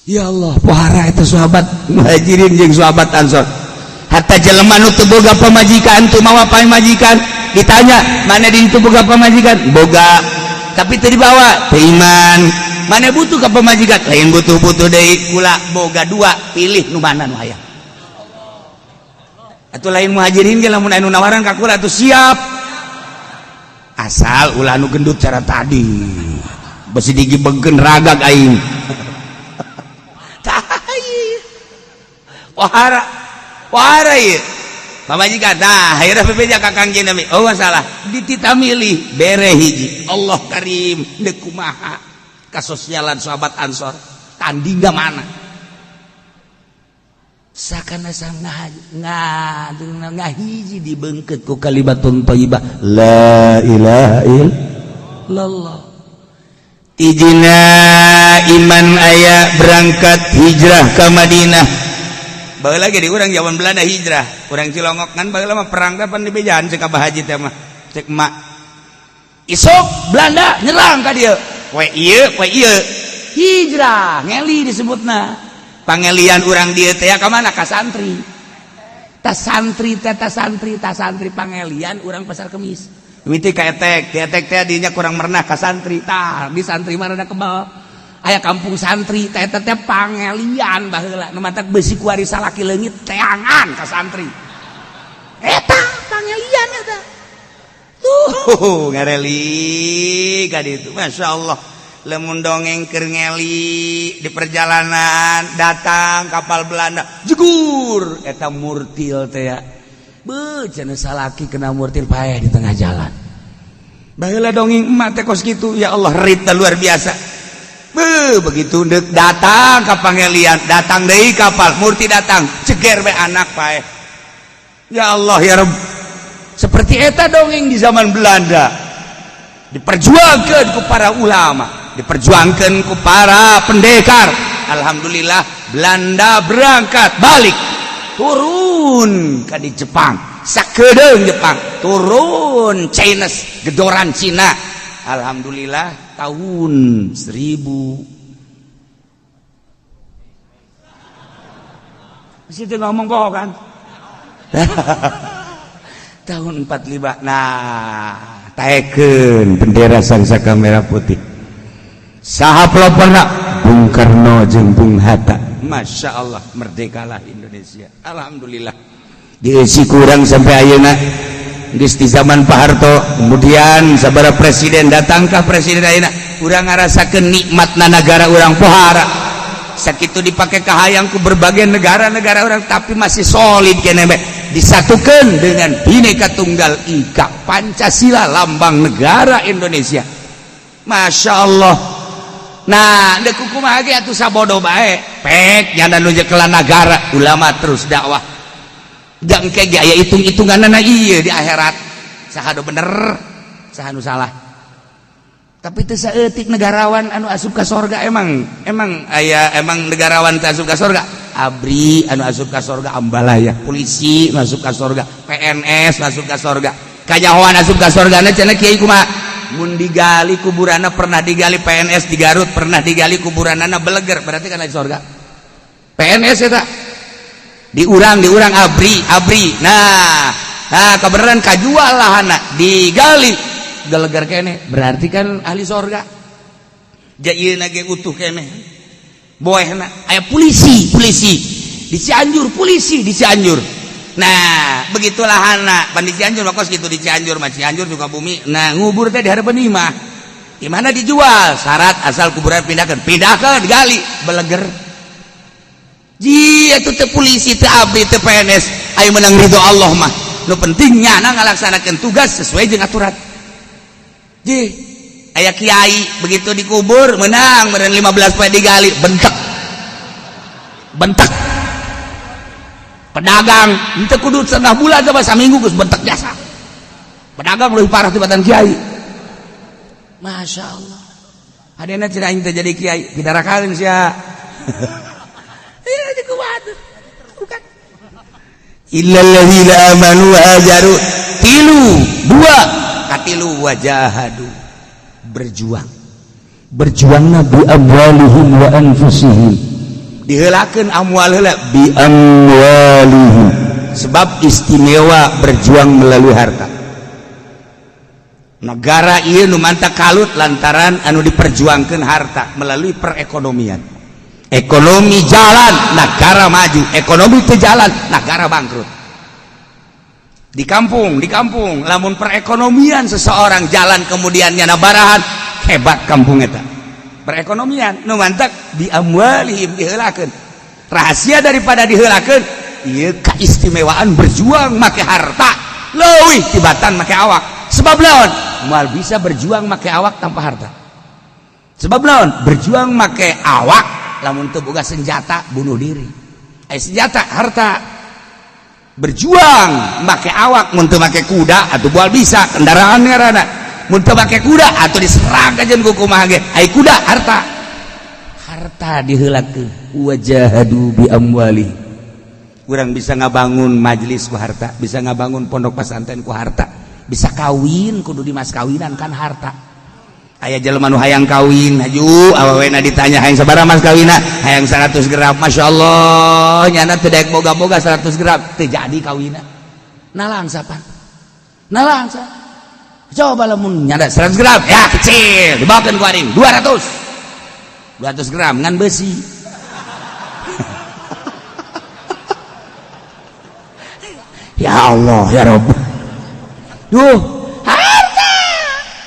ya Allah, pohara itu sahabat Muhajirin jeung sahabat Ansor. Hatta jelema nu teu boga pamajikan, teu mawa pamajikan, ditanya, "Mana di itu boga pamajikan?" "Boga, tapi teu dibawa." "Teu iman." "Mana butuh ka pamajikan?" "Lain butuh-butuh deui, kula boga dua, pilih nu mana nu hayang." Atuh lain Muhajirin ge lamun anu nawaran ka kula atuh siap, asal ulah nu gendut cara tadi, besi digibegkeun ragag aing. Tah, pohara, pohara ieu pamajikan. Nah, akhirnya bebeja ka Kangjeng Nabi, "Oh, masalah ditita milih, bere hiji." Allah karim, deuk kumaha kasosialan sahabat Ansor, tanding mana sakana sang ngahiji dibengket ku kalimatun thayyibah, la ilaha illallah. Tijina iman aya, berangkat hijrah ke Madinah. Baheula lagi di urang zaman Belanda hijrah, urang Cilongok kan baheula mah perang teh pan dibejaan, cek Abah Haji teh mah, cek emak. Isuk Belanda nyerang ka dieu. Poe ieu, poe ieu. Hijrah ngeli disebutna. Pangelian urang dieu teh ka mana? Ka santri. Tas santri teh, tas santri, tas santri pangelian urang Pasar Kemis. Mimiti ka etek, di etek teh dinya kurang merenah ka santri. Tah, di santri mah rada kebal, aya kampung santri teh. Teh teh pangelian baheula nu matak besi kuari salaki leungit teangan ka santri eta pangelian eta. Tuh ngareli ka ditu, Masya Allah. Lemun dongeng keur ngeli di perjalanan, datang kapal Belanda, jegur eta murtil teh ya. Beuh, cenah salaki kena murtil paeh di tengah jalan. Baheula dongeng emak teh kos kitu. Ya Allah, rita luar biasa. Beuh, begitu dek datang ka pangelian, datang deui kapal murti datang, ceger we anak paeh. Ya Allah, ya Rabb, seperti eta dongeng di zaman Belanda diperjuangkan ku para ulama, diperjuangkan ku para pendekar. Alhamdulillah, Belanda berangkat balik, turun ke di Jepang, sakedeung Jepang turun Chinese, gedoran Cina. Alhamdulillah, tahun 1000 situ ngomong bohong kan, tahun 45. Nah, taekeun bendera sangsaka merah putih. Saha peloporna? Bung Karno jeung Bung Hatta. Masya Allah, merdekalah Indonesia. Alhamdulillah, diisi kurang sampai ayeuna geus di zaman Pak Harto, kemudian sabara presiden. Datangkah presiden ayeuna, urang ngarasakeun nikmatna negara urang. Pohara sakitu dipake kahayang ku berbagai negara-negara orang, tapi masih solid kene. Disatukan dengan Bhinneka Tunggal Ika, Pancasila, lambang negara Indonesia. Masya Allah. Nah, dek kumaha ge atuh, sabodo bae pek nyana nu nyekelan negara. Ulama terus dakwah, jang ke ge aya hitung-hitunganna ieu di akhirat, saha nu bener, saha nu salah. Tapi teu saeutik negarawan anu asup ka sorga. Emang emang aya, emang negarawan teh asup ka sorga? ABRI anu asup ka sorga, ambalaya, polisi masuk ka sorga, PNS masuk ka sorga. Kanyahoan asup ka sorga na cenah kiai kumaha? Mun digali kuburanna, pernah digali PNS di Garut, pernah digali kuburanna, beleger, berarti kan di sorga PNS eta. Diurang diurang ABRI ABRI. Nah nah, kebenaran kajual lahana, digali gelegar kene, berarti kan ahli sorga. Jadi ge utuh kene boehna. Aya polisi, polisi di Cianjur, polisi di Cianjur. Nah, begitulah anak pan di Cianjur kos gitu, di Cianjur mah, Cianjur Sukabumi. Nah, ngubur teh di hadapan imah. Di mana dijual, syarat asal kuburan pindahkan, pindahkan, digali, beleger. Ji itu teh polisi teh, ABRI teh, PNS, ayo menang ridho Allah mah. Nu pentingnya na ngalaksanakeun tugas sesuai dengan aturan. Ji aya kiai begitu dikubur menang meureun 15 poe digali, bentek bentek. Pedagang ente kudu setengah bulan, coba saminggu geus bentek jasa. Pedagang lebih parah tibatan kiai. Masya Allah. Adena cenah aing teh jadi kiai pidarakeun sia. Iya, di kuat bukan Illalladzina amanu wa hajaru, tilu, dua katilu, wajahadu, berjuang. Berjuangna bi amwalihim wa anfusihim. Diheulakeun amwal heula. Bi amwalihim. Sebab istimewa berjuang melalui harta. Negara ieu nu mantak kalut lantaran anu diperjuangkan harta melalui perekonomian. Ekonomi jalan, negara maju. Ekonomi itu jalan, negara bangkrut. Di kampung, di kampung lamun perekonomian seseorang jalan, kemudian nyana barahan, hebat kampung eta perekonomian. Nu mantak bi amwalihim diheulakeun. Rahasia daripada diheulakeun ieu keistimewaan berjuang make harta leuwih tibatan make awak. Sebab lawan moal bisa berjuang make awak tanpa harta. Sebab lawan berjuang make awak lamun teu boga senjata, bunuh diri. Eh, senjata harta. Berjuang make awak mun teu make kuda atau moal bisa, kendaraan ngaranna. Mun teu make kuda atau diserang aja ku kumaha ge. Ai kuda harta, harta diheulakeun. Wajahadu bi amwali. Urang bisa ngabangun majelis ku harta, bisa ngabangun pondok pesantren ku harta, bisa kawin kudu di mas kawinan kan harta. Aya jelema nu hayang kawin, haju awewena ditanya, "Hayang sabaraha mas kawina?" "Hayang 100 gram." Masya Allah, nyana teu daek boga-boga 100 gram, teu jadi kawina. Nalangsa pan, nalangsa. Coba lamun nyana 100 gram ya kecil, dibawakeun ku aing 200, 200 gram ngan besi. Ya Allah, ya Rob. Duh, harta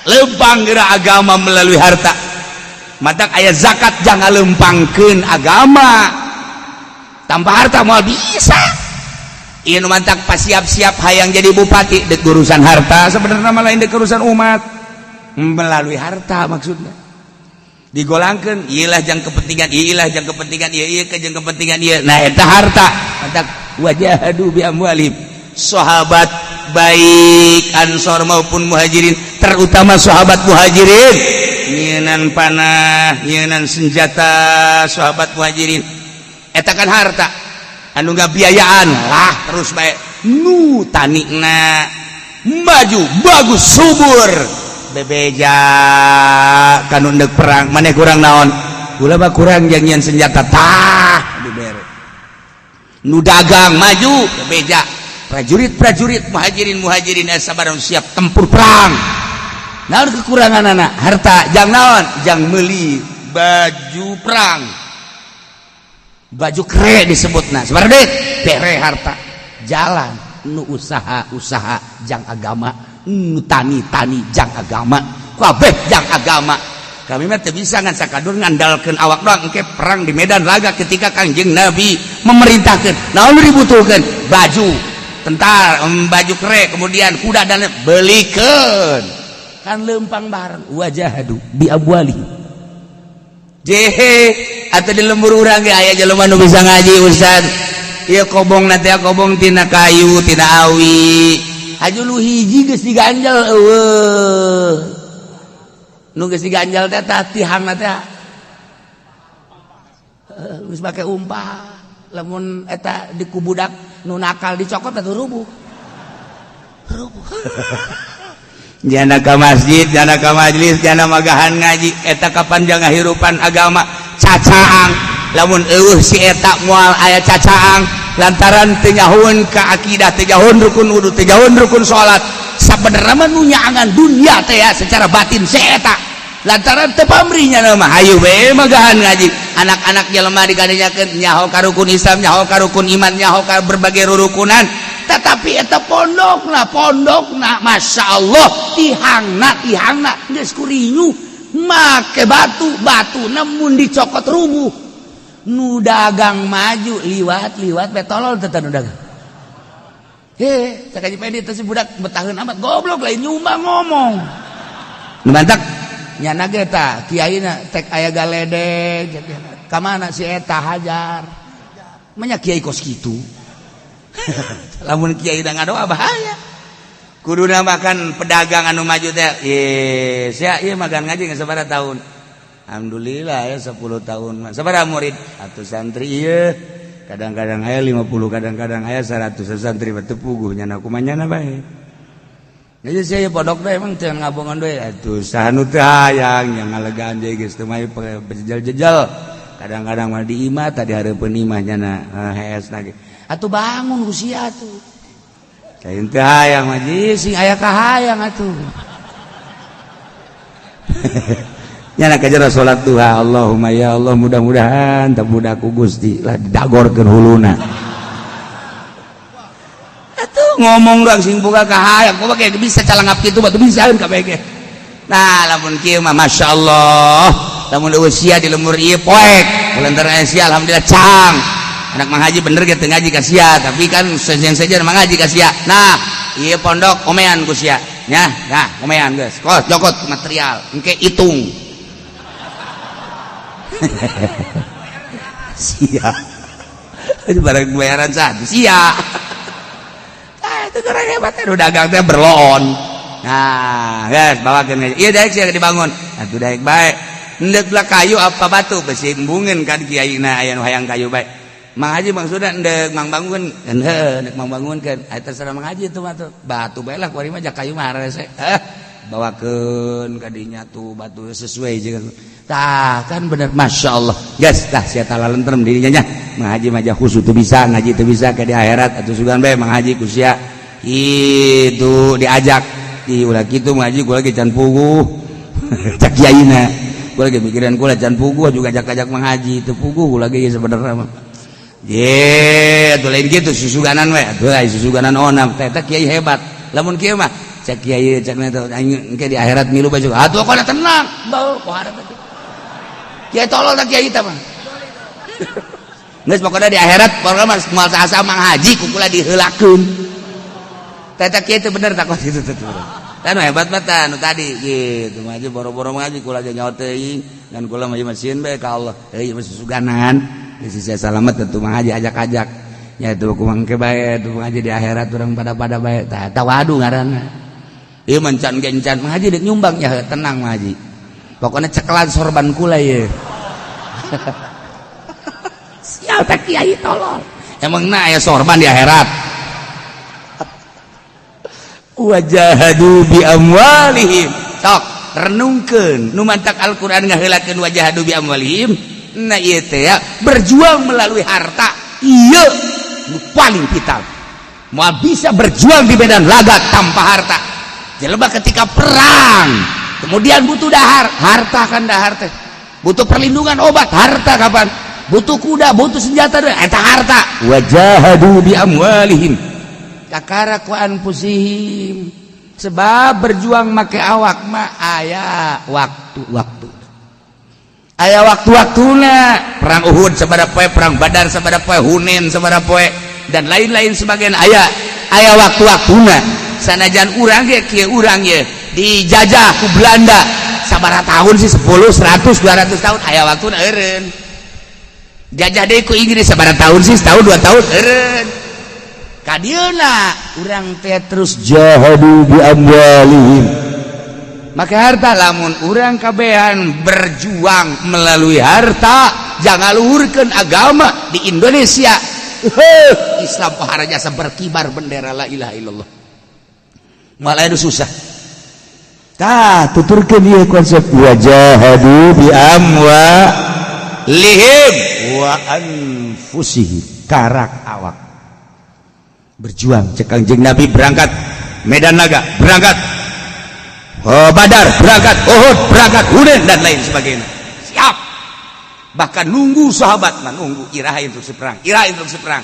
lempang gerak agama melalui harta. Matak aya zakat, jangan lempangkeun agama tanpa harta moal bisa. Ieu nu mantak pas siap-siap hayang jadi bupati dek urusan harta, sebenarnya mah lain dek urusan umat, melalui harta maksudnya digolangkeun. Ieu lah jang kepentingan ieu, lah jang kepentingan ieu, ieu ke jang kepentingan ieu. Nah, eta harta. Mantak wajahadu bi amwalihim. Sahabat baik Ansor maupun Muhajirin, terutama sahabat Muhajirin, nyieunan panah, nyieunan senjata. Sahabat Muhajirin eta kan harta anu ngabiayaan lah. Terus baik nu tanina maju, bagus, subur, bebeja kanu ndek perang, "Maneh kurang naon?" "Kula mah kurang jang nyieun senjata." Tah, dibere. Nu dagang maju, bebeja prajurit-prajurit Muhajirin. Muhajirin sabar, siap tempur perang. Naon kekurangan anak? Harta. Jang naon? Jang meuli baju perang, baju kere disebutna. Sabaraha duit? Bere harta. Jalan. Nu usaha-usaha jang agama, nu tani-tani jang agama, kabeh jang agama. Kami mah teu bisa ngan sakadur ngandalkeun awak doang. Engke perang di medan laga, ketika Kangjeng Nabi memerintahkeun, naon dibutuhkeun? Baju. Tentara baju kere, kemudian kuda dan belikan kan lempang bareng. Wajahadu bi amwalihim jehe atau di lembur urang ge aya jelema nu bisa ngaji. Ustad, ieu kobong nanti, kobong tina kayu, tina awi. Haju lu hiji geus diganjal, eueuh nu geus diganjal teh, tah tihangna teh geus make umpah. Lamun eta di ku budak nu nakal dicokot atuh rubuh rubuh. Jana ka masjid, jana ka majlis, jana magahan ngaji, eta kapan jangan hirupan agama cacaang. Lamun eueuh si eta moal aya cacaang, lantaran teu nyahoeun ka akidah, teu nyahoeun rukun wudu, teu nyahoeun rukun salat. Sabenerna mah nu nyaangan dunia teh ya secara batin si eta, lantaran teu pamrihnya mah hayu we magahan ngaji. Anak-anak jelema dikadenyakeun nyaho ka rukun Islam, nyaho ka rukun iman, nyaho ka berbagai rurukunan, tetapi eta pondokna, pondokna Masya Allah, tihangna, tihangna geus kurinyu make batu, batu namun dicokot rubuh. Nu dagang maju liwat liwat be, tolol teh nu dagang. He cak Haji Pedi teh, si budak betaheun amat, goblok, lain nyumbang ngomong nu mantak nyana ge tah kiaina tek aya galedeg ka mana si eta hajar. Manya kiai kos kitu? Lamun kiai da ngadoa bahaya. Kuduna makan pedagang anu maju teh, yes ya, ieu magan ngaji geus sabaraha tahun? Alhamdulillah ya 10 tahun. Sabaraha murid atau santri? Ieu kadang-kadang aya 50, kadang-kadang aya 100 santri. Teu puguh nyana, kumaha nyana bae. Jadi saya pondok teh emang teu ngabongan duit atuh, saha nu teu hayang yang ngalegaan deui geus teu main jejel-jejel. Kadang-kadang mah di imah tadi hareupeun imah nyana hees lagi atuh bangun usia tuh. Lain teu hayang mah sing aya kahayang atuh. Nyana kajara salat duha, Allahumma ya Allah, mudah-mudahan teu budak ku Gusti lah didagorkeun huluna. Atuh ngomong dong sing boga kahayang, kok kayak bisa calangap kitu batu bisaeun kabeh ge. Nah, lamun kieu mah masyaallah, lamun usia di lemur ieu poek lantaran sia alhamdulillah cang anak Mang Haji bener ge teu ngaji ka sia, tapi kan sejen saja Mang Haji ka sia. Nah, ieu pondok omean ku sia nya. Nah, omean geus kos jokot material engke hitung sia barang bayaran sah sia. Ah, itu keren, hebat nu dagang teh berloon. Nah, guys, bawakeun ieu daek sia dibangun atuh, daek bae. Endek lah kayu apa batu besi embungeun kan kiai na aya nu hayang kayu bae. Mang Haji maksudna endek mang bangun, endek mang bangunkeun. Aya terserah Mang Haji itu mah tuh. Batu bae lah kuari mah, jak kayu mah harese. Eh, bawakeun ka dinya tuh batu sesuai jeung tah kan bener, Masya Allah. Geus tah sia talentrem dirinya nya. Mang Haji mah khusus teu bisa ngaji, teu bisa ke di akhirat atuh sugan bae Mang Haji ku sia itu diajak di ulah kitu. Mang Haji, kula ge can puguh, cak kiaina, kula ge mikiran kula can puguh juga ajak-ajak Mang Haji teu puguh kula ge sebenarnya mah. Ye, atuh lain kitu, susuganan we atuh, ai susuganan onam teh teh kiai hebat. Lamun kieu mah cek kiai, cek teh engke di akhirat milu bae atuh, kok tenang bau pohara teh kiai tolol teh kiai teh mah. Geus pokoknya di akhirat pokoknya mah moal saha Mang Haji ku kula diheulakeun. Teh teh kiai teh bener takut itu teh. Dan hebat banget nu tadi gitu mah boro-boro ngaji kula ge nyawa teuing dan kula mah sieun bae ka Allah. Heuh mah susuganan. Geus saya salamet tentu Mang Haji ajak-ajak. Ya itu kumang ke bae tuh ngaji di akhirat urang pada-pada bae. Tah tawadu ngaranna. Ieu mencan gencan Mang Haji dek nyumbang ya, tenang Mang Haji. Pokoknya cekelan sorban kula ye. Sial tak kiai tolol. Emang na aya sorban di akhirat. Wajahadu bi amwalihim. Sok renungkeun nu mantak Al-Qur'an ngaheulakeun wajahadu bi amwalihim. Nah, ieu teh ya, berjuang melalui harta ieu nu paling vital. Moal bisa berjuang di medan laga tanpa harta. Jelema ketika perang kemudian butuh dahar, harta kan dahar teh. Butuh perlindungan obat, harta kapan? Butuh kuda, butuh senjata, eta harta. Wajahadu bi amwalihim kakara ku anfusihim, sebab berjuang make awak mah aya waktu-waktu, aya waktu-waktuna. Perang Uhud sabada poe, perang Badar sabada poe, Hunain sabada poe, dan lain-lain sebagian aya. Aya waktu-waktuna. Sanajan urang ge kieu, urang ye dijajah ku Belanda sabaraha tahun sih, 10, 100, 200 tahun, aya waktuna eureun. Jajah deui ku Inggris sabaraha tahun sih, setahun, 2 tahun, eureun. Kadieuna urang teh terus jahadu bi amwalihim. Maka harta, lamun urang kabehan berjuang melalui harta, jangan luhurkan agama di Indonesia. Islam pohara jasa, berkibar bendera la ilaha illallah, malah itu susah. Tah, tuturkeun ieu konsep wajahadu bi amwalihim wa anfusihim, karak awak berjuang. Cek Kangjeng Nabi, berangkat Medan Laga, berangkat, oh, Badar, berangkat Uhud, berangkat Hunain, dan lain sebagainya, siap. Bahkan nunggu sahabat mah nunggu iraha instruksi perang, iraha instruksi perang.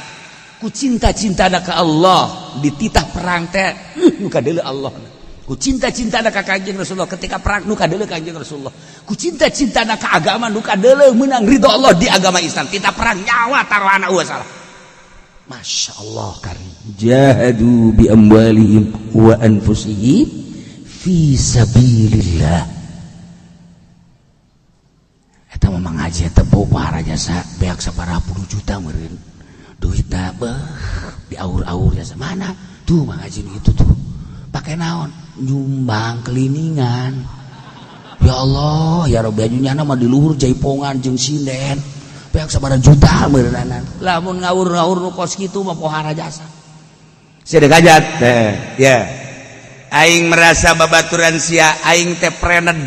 Ku cinta-cinta ke Allah dititah perang teh, nu kadeuleu Allah. Ku cinta-cinta ka Kanjeng Rasulullah ketika perang, nu kadeuleu Kanjeng Rasulullah. Ku cinta-cinta ka agama, nu kadeuleu menang ridho Allah di agama Islam. Titah perang, nyawa taruhana eueuh salah. Masya Allah karim. Jahadu bi amwalihim wa anfusihim fi sabilillah. Eta mah ngaji eta pohara jasa, beak sabaraha puluh juta meureun duitna, beuh, diaur-aur jasa. Mana tuh ngaji itu tuh pakai naon, nyumbang keliningan. Ya Allah ya Rabbi, nyana mah di luhur jaipongan jeung sinden, beak sabaraha juta meureunanan. Lamun ngawur-ngawur nu kos kitu mah pohara jasa. Sia hajat teh ya, aing merasa babaturan sia aing teh prened,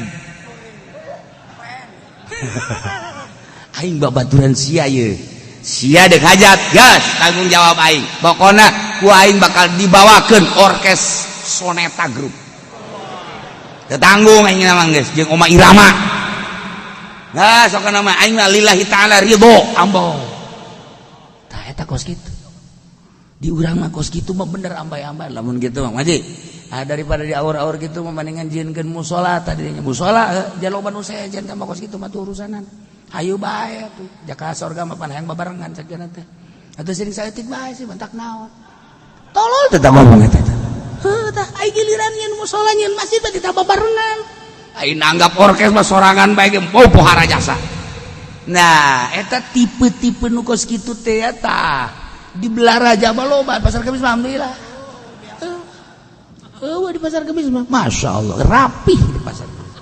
aing babaturan sia ye, sia dek hajat gas, tanggung jawab aing. Pokona ku aing bakal dibawakeun orkes Soneta Group. Tetanggung aing mah geus jeung Oma Irama. Nah, sok nama aing mah lillahi ta'ala, ridho ambo. Tah, eta kos kitu. Di urang mah kos kitu mah bener ambay-ambay lamun kitu mah Maji. Ah, daripada di aur-aur gitu mah mendingan jieunkeun musola tadinya, musola jaloba nu sejen tambah kos kitu mah tuh urusanan. Hayu bae tuh jaka sorga mah pan hayang babarengan cek teh. Atuh sering saeutik bae sih, bentak naon. Tolol tetap ngomong eta teh. Heuh, tah ai giliran nyeun musola, nyeun masjid mah kita babarengan. Ai nanggap orkes mah sorangan bae ge mau pohara jasa. Nah, eta tipe-tipe nu kos kitu teh tah di Balaraja mah loba, Pasar Kemis mah alhamdulillah. Eueuh di Pasar Kemis mah, Masya Allah, rapih di Pasar Kemis.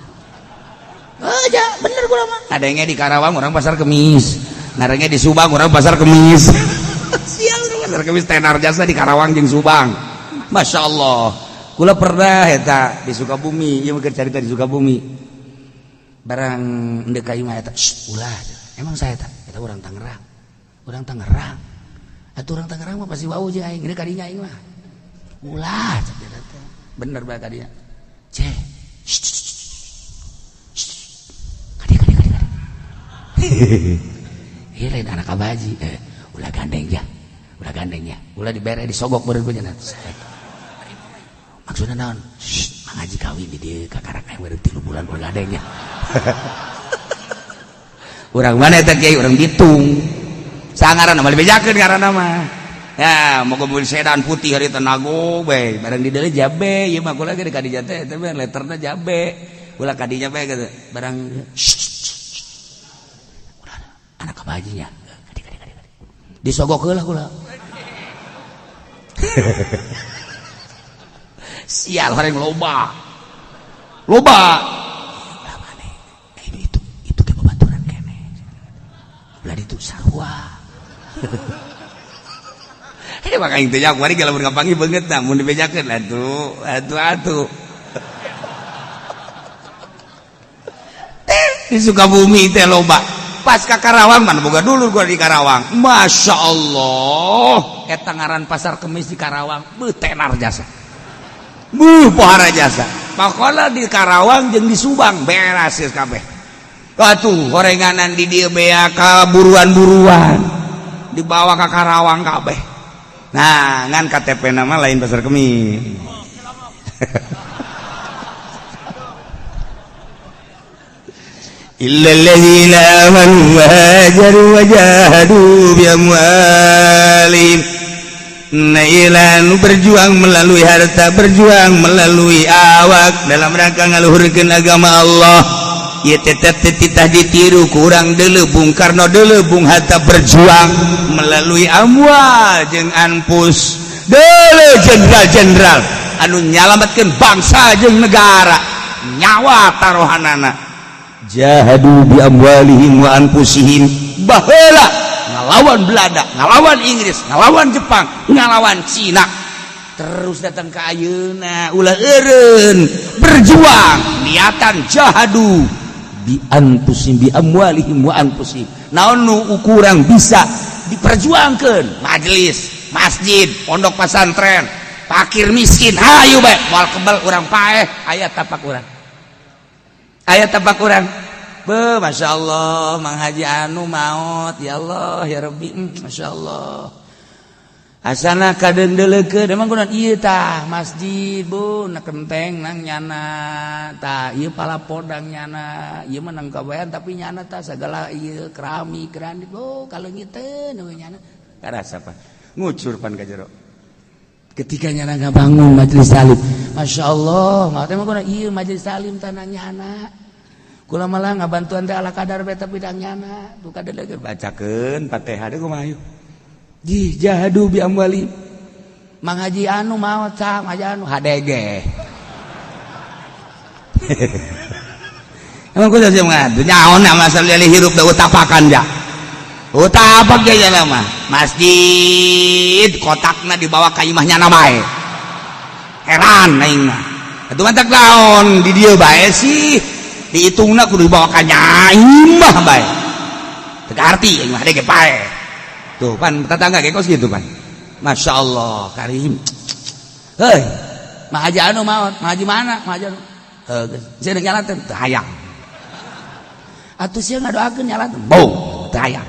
Aja bener gua mah. Adanya di Karawang orang Pasar Kemis, ngarangnya di Subang orang Pasar Kemis. Sial, Pasar Kemis tenar jasa di Karawang jeung Subang. Masya Allah. Kula pernah eta di Sukabumi, ieu mah cerita di Sukabumi. Barang ndek ka imah eta, ulah. Emang saya eta, eta orang Tangerang. Orang Tangerang. Atuh orang Tangerang mah pasti wau jeung aing, ka dinya aing mah. Ulah cek dia teh. Bener bae ka dinya. Ceh. Kadi kadi kadi kadi. Ieu lain anak abaji. Eh, ulah gandeng ya. Ulah gandeng ya. Ulah dibere disogok beureun punya. Maksudnya naon? Shh, mangaji kawin di dieu kakarak aya beureun 3 bulan, ulah gandeng ya. Urang mana eta kiai? Urang Bitung. Sangaran mah dibejakeun ngaranna mah. Ya, mau mobil sedan putih hari tenago bae, barang di dieu jabe, ieu mah kula ge ka dinya teh eta mah letterna jabe. Ulah ka dinya bae gitu. Barang ulah anak kabajinya. Kadi kadi kadi. Disogok heula kula. Sial, orang loba. Loba. Ulah maneh. Eh, itu ke babaturan kene. Ulah ditu sarua. Eh, maka aing teh kuari lamun ngapanggih beungeut nah mun dibejakeun atuh atuh atuh. Teh di Sukabumi teh loba. Pas ka Karawang mana boga dulur gua di Karawang. Masya Allah, eta ngaran Pasar Kemis di Karawang, beuh tenar jasa. Buh pohara jasa. Pokona di Karawang jeung di Subang beres kabeh. Atuh horenganan di dieu bea ka buruan-buruan dibawa ke Karawang kabeh. Nah, ngan KTP nama lain Pasar Kemis. Illalladzina amanu wa hajaru wa jahadu bi amwalihim. Nailan berjuang melalui harta, berjuang melalui awak dalam rangka ngaluhurkeun agama Allah. Ieu teh titah ditiru kurang deuleu Bung Karno, deuleu Bung Hatta berjuang melalui amwal jeung anfus. Deuleu jenderal-jenderal anu nyalametkeun bangsa jeung negara, nyawa taruhanana. Jahadu bi amwalihim wa anfusihim. Baheula ngalawan Belanda, ngalawan Inggris, ngalawan Jepang, ngalawan Cina. Terus datang ke ayeuna ulah eureun berjuang niatan jahadu bi anfusihim bi amwalihim wa anfusihim. Naon nu kurang bisa diperjuangkeun? Majelis, masjid, pondok pesantren, fakir miskin, ayo bae moal kebal urang paeh, aya tapak urang. Aya tapak urang. Be, Masya Allah, Mang Haji anu maot, ya Allah, ya Rabbi, Masya Allah. Asana kadeundeuleukeun, emang kunaon ieu tah masjid, bu, na kenteng nang nyana, tah ieu palapodang nyana, ieu mah nang kabayan tapi nyana tah sagala ieu keramik, keramik, oh kaleungiteun we nyana. Karasa pan, ngucur pan ka jero. Ketika nyana ngabangun majelis taklim, Masya Allah, maot emang kunaon ieu majelis taklim tanah nyana. Kula malah ngabantuan teh ala kadar bae tapi dang nyana tuh kadeuleukeun bacakeun Fatihah deui kumaha yeuh. Jih jahadu bi amwali. Mang Haji anu maot sah, Mang Haji anu HDG. Emang kudu sih ngadu nyaon masalah hirup da utapakan ja. Utapak ge nya mah. Masjid kotakna dibawa ka imah nyana bae. Heran aing mah. Atuh mantak naon di dieu bae sih. Dihitungna kudu dibawa ka imah bae. Teu arti aing mah HDG pae. Tuh pan tetangga ge kos gitu pan. Masya Allah karim. Hei, Mang Haji anu maot, Mang Haji mana? Mang Haji anu. Heuh, geus sia nyalateun teu hayang. Atuh sia ngadoakeun nyalateun, bau teu hayang.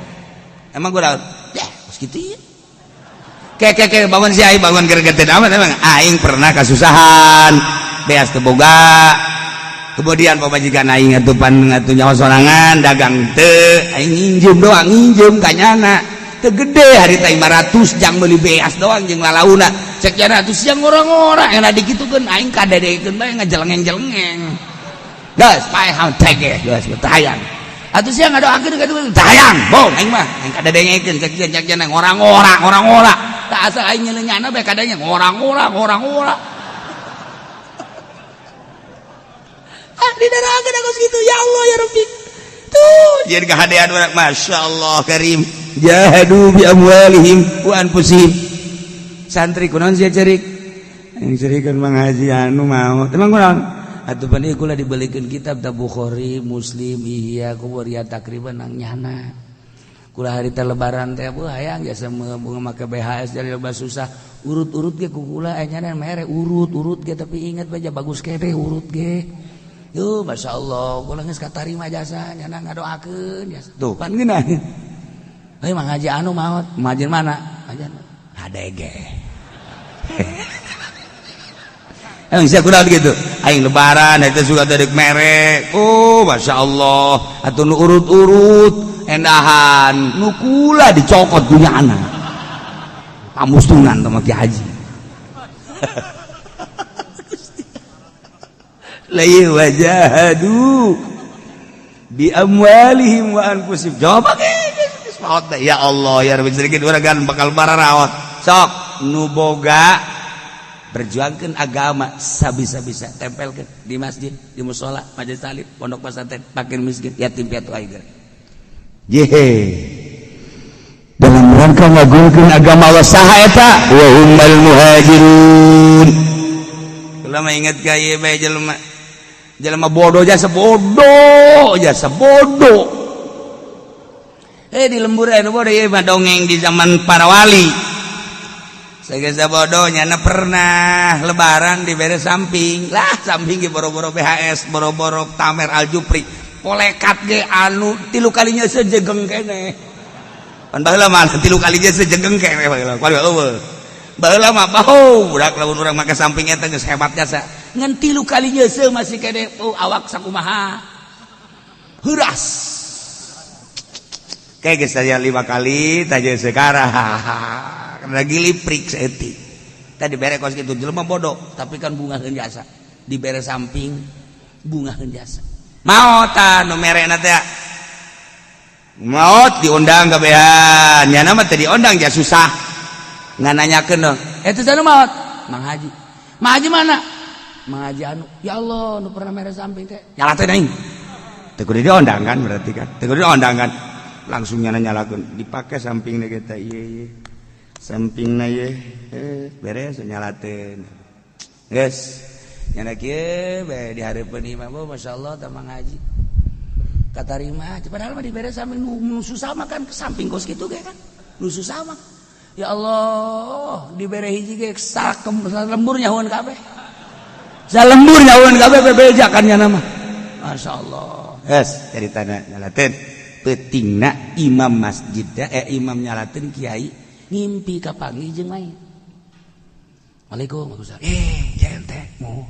Emang gua ya, kos kitu ieu. Ke ke ke bangun si aing bangun gregeteun amat emang aing pernah kasusahan, beas teu boga. Kemudian pamajikan aing atuh pan atuh nyawa sorangan dagang teu, aing nginjem doang, nginjem ka nyana. Teu gede harita 500 jang meuli beas doang jeung lalauna. Cek nyana atuh siang ngora-ngora enak dikitukeun aing kadedekeun bae ngajelengeng-jelengeng. Geus paeh haun teh geus teu hayang. Atuh siang ngadoakeun ka teu hayang. Bong aing mah aing kadedengekeun cek cek nyana ngora-ngora ngora-ngora. Tah asal aing nyeuleuh nyana bae kadanya ngora-ngora ngora-ngora. Ah didarakeun aku kitu ya Allah ya Rabbi. Tuh jadi kahadean urang Masya Allah karim. Jahadu bi amwalihim wa anfusihim. Santri kunaon sia cerik? Yang cerikeun Mang Haji anu maot. Emang kunaon? Atuh pan ieu kula dibelikeun kitab da Bukhari, Muslim, Ihya, Kuburiyah takriban nang nyana. Kula harita lebaran teh bu hayang jasa bunga make BHS jadi loba susah. Urut-urut ge ku kula aya nyana mere urut-urut ge tapi ingat bae bagus kene urut ge. Duh, Masya Allah, kula geus katarima jasa nyana ngadoakeun jasa. Tuh pan geunah. Hei Mang Haji anu maot, Mang Haji mana? Mang Haji anu HDG. Emang sia kunaon gitu? Aing lebaran eta suka teh deuk mere. Oh, Masya Allah. Atuh nu urut-urut endahan, nu kula dicokot ku nyana. Pamustungan teh mah Ki Haji. La wajahadu bi amwalihim wa anfusihim. Jawab ge. Ya Allah ya Rabbi sedikit urang kan bakal bararaot. Sok nu boga berjuangkeun agama sabisa-bisa tempelkeun di masjid, di musala, majelis taklim, pondok pesantren, fakir miskin, yatim piatu aing. Yehe. Dalam rangka ngagungkeun agama Allah saha eta? Wa humul muhajirun. Kula mah inget ka ieu bae jelema. Jelema bodoh jasa bodoh, jasa bodoh. Di lembur anu bodoh ieu mah dongeng di zaman para wali. Sagesa bodoh nyana pernah lebaran dibere samping. Lah samping ge boro-boro BHS, boro-boro Tamer Aljupri. Polekat ge anu 3 kalinya sejegeng kene. Pan baheula mah 3 kalinya sejegeng kene baheula. Kuari eueuh. Baheula mah bau budak lamun urang make samping eta geus hebat jasa. Ngan 3 kalinya se masih kene oh, awak sakumaha. Heuras. Kayak geus saya 5 kali tanya sekarang lagi liprik saeutik. Tadi bere kos kitu jelema bodoh, tapi kan bungaheun jasa. Dibere samping bungaheun jasa. Maot tah nu merena teh. Maot diundang kabehan. Nyana mah teu diundang ja susah. Ngan nanyakeun eta teh maot? Mang Haji. Mang Haji mana? Mang Haji anu. Ya Allah, nu pernah mere samping teh. Nyalateun aing. Teu kudu diundang kan berarti kan. Teu kudu diundang kan. Langsung nyana nyalakeun, dipake sampingna kita ieu ieu. Sampingna ieu beres nyalateun. Geus. Nyana kieu bae di hareupeun imah, masyaallah tah Mang Haji. Katarima, padahal mah dibere samping nu susah mah kan samping kos kitu ge kan. Nu susah mah. Ya Allah, dibere hiji ge sakem lembur nyahoan kabeh. Salembur nyahoan kabeh bebeja kan nyana mah. Masyaallah. Geus caritana nyalateun. Peutingna imam masjid imam nyalateun kiai ngimpi kapanggih jeung lain. Waalaikumsalam. Ya ente mau.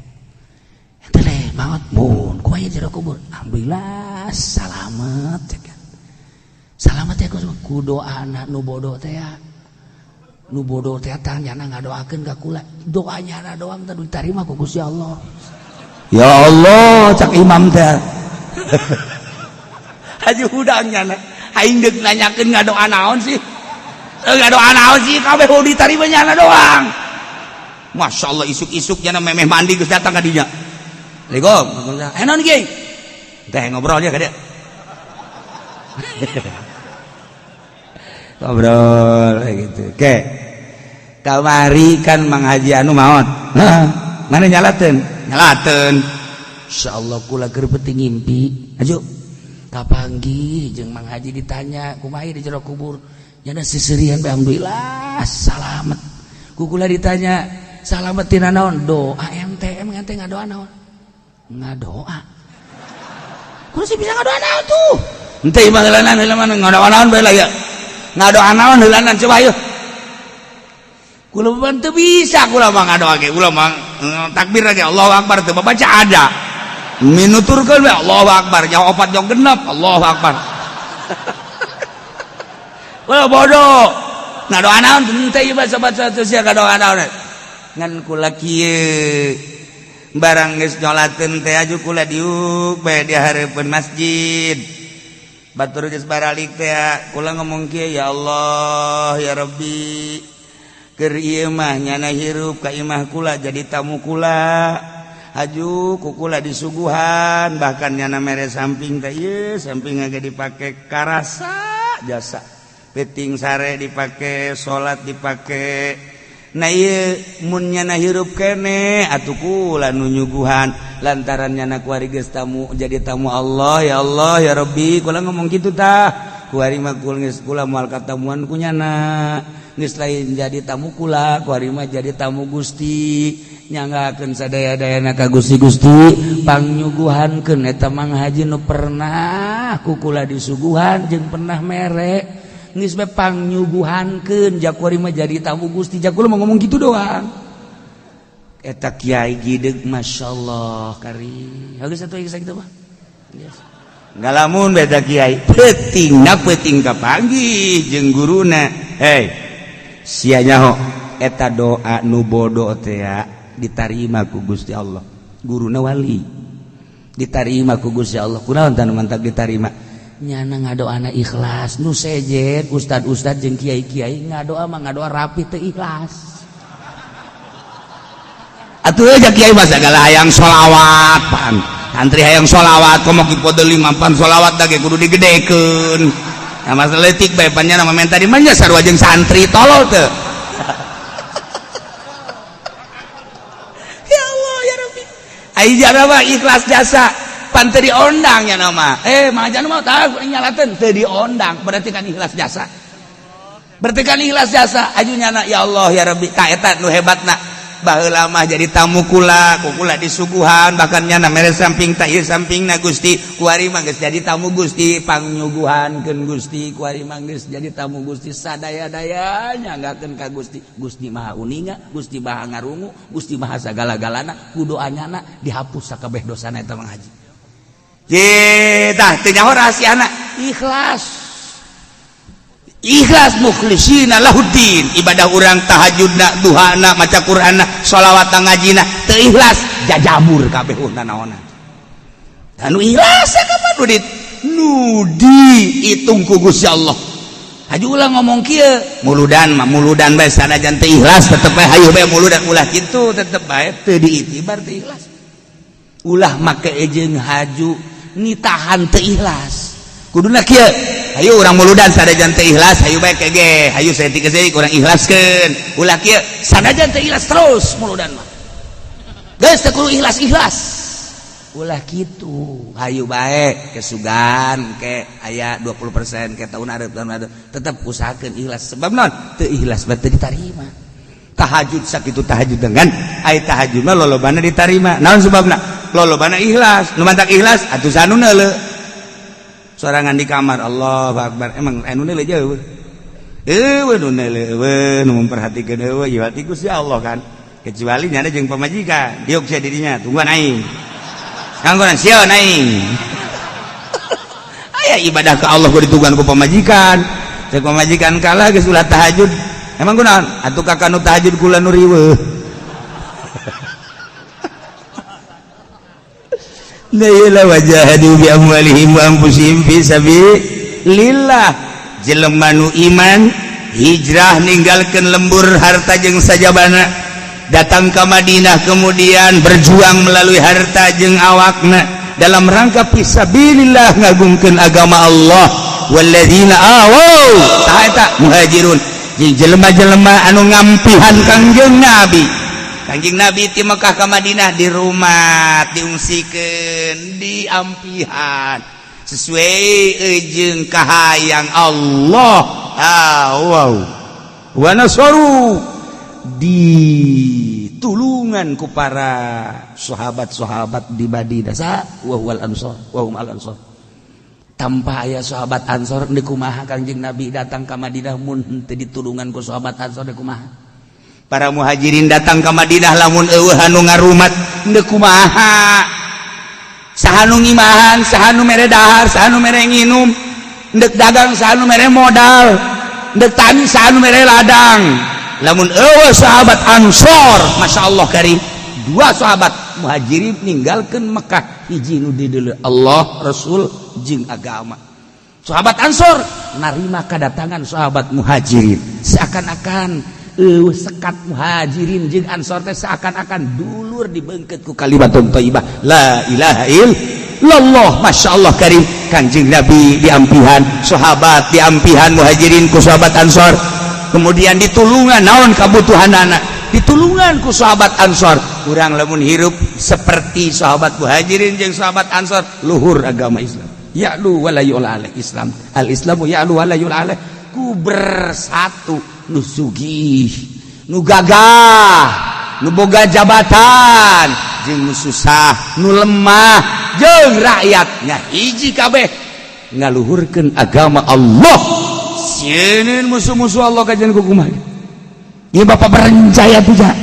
Ente le maot mun ku aya jero kubur. Alhamdulillah salamet ya kan. Salamet ya ku doana nu bodoh teh ya. Nu bodoh teh tah nyana ngadoakeun ka kula. Doa nyana doang teh ditarima ku Gusti Allah. Ya Allah cak imam teh. Haji hudang nyana. Aing deuk nanyakeun ngadoa naon sih? Ngadoa naon sih kabeh ditarima nyana doang. Masya Allah isuk-isuk nyana memeh mandi geus datang ka dinya. Assalamualaikum. Naon kiai? Teh ngobrol aja ka dia. Ngobrol gitu. Oke. Kamari kan Mang Haji anu maot. Hah, mana nyalateun? Nyalateun. Insyaallah kula keur penting ngimpi. Aju. Kapanggih jeung Mang Haji ditanya kumaha di jero kubur. Nyana seserian bae alhamdulillah salamet. Ku kula ditanya salamet tina naon? Doa ente emang ente ngadoa naon? Ngadoa. Kudu sih bisa ngadoa naon tuh? Ente imah heulanan heulanan ngadoa naon bae lah ya. Ngadoa naon heulanan coba ayo. Kula mah teu bisa kula mah ngadoa ge. Kula mah takbir lagi Allahu Akbar teu baca ada. Minuturkeun we Allahu Akbar nyawa opat jong genep Allahu Akbar. Wah bodoh. Ngadoa naon henteu ieu baca-baca teu sia ngadoa naon. Ngan kula kieu barang geus nyolateun teh aju kula diuk bae di hareupeun masjid. Batur geus baralik teh kula ngomong kieu ya Allah ya Rabbi keur ieu mah nyana hirup ka imah kula jadi tamu kula. Aju ku kula disuguhan bahkan nyana mere samping teh ieu samping ge dipake karasa jasa. Peting sare dipake salat dipake. Nah ieu mun nyana hirup kene atuh kula nu nyuguhan lantaran nyana kuari geus tamu jadi tamu Allah ya Allah ya Rabbi kula ngomong kitu tah kuari mah geus kula moal katamuan ku nyana geus lain jadi tamu kula kuari mah jadi tamu Gusti nyanggakeun sadaya-dayana ka Gusti Gusti pangnyuguhankeun eta Mang Haji nu pernah ku kula disuguhan jeung pernah mere geus bae pangnyuguhankeun ja kuari mah jadi tamu Gusti ja kula mah ngomong kitu doang eta kiai gideg masyaallah kari geus atuh geus kitu mah geus ngalamun beda kiai peutingna peuting kapanggih jeung guruna hei sia nyaho eta doa nu bodoh teh ditarima ku Gusti Allah guruna wali ditarima ku Gusti Allah kunaon tah nu mantak ditarima nyana ngadoana ikhlas nu sejen ustad-ustad jeung kiai-kiai ngadoa mah ngadoa rapi teu ikhlas atuh aja kiai mah sagala hayang sholawat pan santri hayang sholawat komo ki kode lima pan sholawat da ge kudu digedekeun nah masalah leutik bae pan nyana mah menta di mana sarua jeung santri tolol teu. Ya Allah ya Rabbi ai jana mah ikhlas jasa pan teu diondang nya nama majan mah tah nyalateun teu diondang berarti kan ikhlas jasa berarti kan ikhlas jasa aju nyana ya Allah ya Rabbi ka eta nu hebatna baheula mah jadi tamu kula ku kula disuguhan bahkan nyana mere samping ta ieu sampingna Gusti kuari mah geus jadi tamu Gusti pangnyuguhankeun Gusti kuari mah geus jadi tamu Gusti sadaya-daya nyanggakeun ka Gusti Gusti Maha Uninga Gusti Maha Ngarungu Gusti Maha sagala-galana ku doa nyana dihapus sakabeh dosana eta Mang Haji. Ye tah teu nyaho rahasiana ikhlas. Ikhlas mukhlisina lahuddin, ibadah urang tahajudna, duhana, maca Qur'anna, sholawat, ngajina teu ikhlas jajabur kabeh nanaonan. Anu ikhlas kapan nu di nu dihitung ku Gusti Allah. Hayu ulah ngomong kieu, muludan mah muludan bae, sanajan teu ikhlas tetep bae hayu bae muludan, ulah kitu, tetep bae teu diitibar teu ikhlas. Ulah make jeung haju nitahan teu ikhlas. Kuduna kieu, hayu urang muludan sanajan teu ikhlas, hayu bae kege, hayu saeutik saeutik urang ikhlaskeun. Ulah kieu, sanajan teu ikhlas terus muludan mah. Geus teu kudu ikhlas-ikhlas. Ulah kitu, hayu bae kesugan ke aya 20% ke tahun areup tahun areup, tetep usahakeun ikhlas. Sebab naon? Teu ikhlas mah teu ditarima. Tahajud sakitu tahajud dengan ai tahajud mah lolobana ditarima. Naon sebabna? Lolobana ikhlas. Nu mantak ikhlas atuh sanu neuleu. Sorangan di kamar, Allahu Akbar, emang anu neuleu jauh. Eueuh nu neuleu, eueuh nu memperhatikeun, eueuh ieu hati Gusti Allah kan. Kecuali nyana jeung pamajikan, diuk sia di dinya tungguan aing. Kanggonan sieun aing. Aya ibadah ke Allah kudu ditungguan ku pamajikan. Cek pamajikan kalah geus ulah tahajud. Emang kunaon? Atuh kakak nu tahajud kula nu riweuh. La ilaha wajahadu bi amwalihim wa anfusihim fi sabilillah. Jelema nu iman hijrah ninggalkeun lembur harta jeung sajabana, datang ke Madinah, kemudian berjuang melalui harta jeung awakna dalam rangka fisabilillah ngagungkeun agama Allah. Walladzina awaw, saha eta? Muhajirun, jeung jelema-jelema anu ngampihan Kangjeng Nabi. Kangjeng Nabi ti Mekah ka Madinah di rumah diungsikeun, diampihan sesuai jeung kahayang Allah. Ah, wow, wa nasaru, ditulungan ku para sahabat-sahabat di Madinah. Sa wa huwal ansor wa hum al ansor. Tanpa aya sahabat ansor deui kumaha Kangjeng Nabi datang ka Madinah? Mun teu ditulungan ku sahabat ansor deui kumaha? Para muhajirin datang ke Madinah lamun eueuh anu ngarumat deui kumaha? Saha nu ngimahan, saha nu mere dahar, saha nu mere nginum? Ndek dagang, saha nu mere modal? Ndek tani, saha nu mere ladang? Lamun eueuh sahabat ansor. Masya Allah karim, dua sahabat muhajirin ninggalkeun Mekah, hiji nu dideuleu Allah, Rasul jeung agama. Sahabat ansor narima kedatangan sahabat muhajirin seakan-akan sekat muhajirin jeung ansor teh seakan-akan dulur dibeungkeut ku kalimatun thayyibah la ilaha illallah. Masya Allah karim, Kanjeng Nabi diampihan sahabat, diampihan muhajirin ku sahabat ansor, kemudian ditulungan naon kebutuhan anak ditulungan ku sahabat ansor. Kurang lamun hirup seperti sahabat muhajirin jeung sahabat ansor, luhur agama Islam, ya'lu wala yu'la alaih. Islam, al islamu ya'lu wala yu'la alaih. Ku bersatu nu sugih, nu gagah, nu boga jabatan jeung nu susah, nu lemah jeung rakyatnya, hiji kabeh ngaluhurkeun agama Allah. Sieun musuh-musuh Allah kajian ku kumaha ieu? Bapak berencaya puja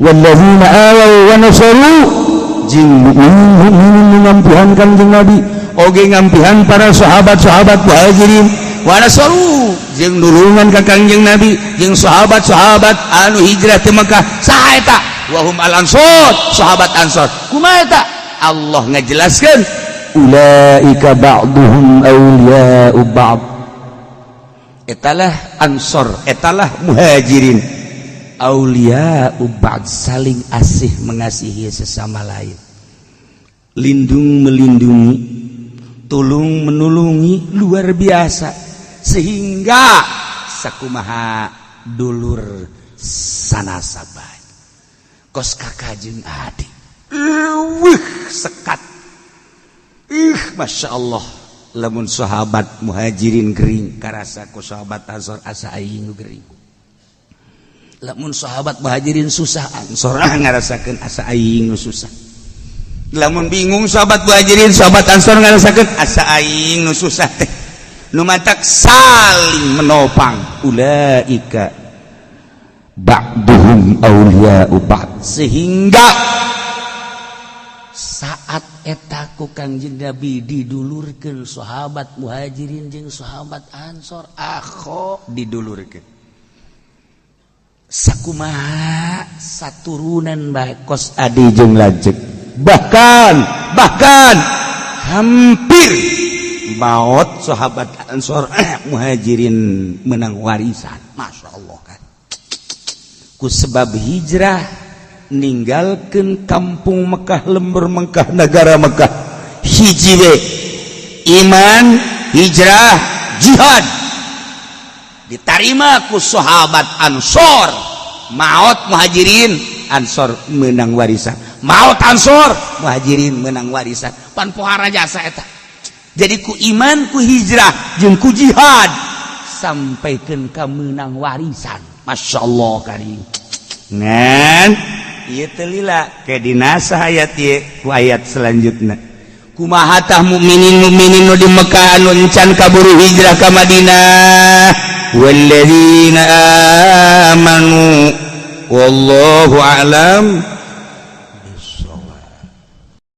wallazina awaw wa nasaru, jeung mukmin ngampihan Kanjeng Nabi oge ngampihan para sahabat-sahabat muhajirin, wa nasaru, jeung nulungan ka Kangjeng Nabi jeung sahabat-sahabat anu hijrah ti Mekah. Saha eta? Wahum al ansor, sahabat ansor. Kumaha eta? Allah ngajelaskeun ulaika ba'duhum awliya'u ba'd. Etalah ansor, etalah muhajirin, awliya'u ba'd, saling asih mengasihi sesama lain, lindung melindungi, tulung menulungi, luar biasa, sehingga sakumaha dulur sanasabah, kos kakak jeung adik. Wih, sekat. Ih, masya Allah, lamun sahabat muhajirin gering karasa ku sahabat ansor asa aing nu gering. Lamun sahabat muhajirin susah, ansor ngarasakeun asa aing nu susah. Lamun bingung sahabat muhajirin, sahabat ansor ngarasakeun asa aing nu susah teh. Nu matak saling menopang. Ulaika ba'duhum awliya'u ba'd, sehingga saat Saat eta ku Kangjeng Nabi didulurkeun sahabat Muhajirin jeung sahabat Ansor, akho didulurkeun sakumaha saturunan bae kos adi jeung lanceuk, bahkan bahkan hampir maut sahabat Ansor, Muhajirin menang warisan. Masya Allah kan, ku sebab hijrah ninggalkan kampung Mekah, lembur Mekah, negara Mekah, hiji we iman, hijrah, jihad, diterima ku sahabat Ansor. Maut Muhajirin, Ansor menang warisan. Maut Ansor, Muhajirin menang warisan. Pan pohara jasa eta. Jadi ku iman, ku hijrah, jeung ku jihad sampaikan ka menang warisan. Masya Allah karim. Ngan ieu teu lila ke dinasa ayat ieu ku ayat selanjutnya. Kumaha tah mukminin mukminin nu di Mekah anu encan kaburu hijrah ka Madinah? Walladzina amanu, wallahu a'lam.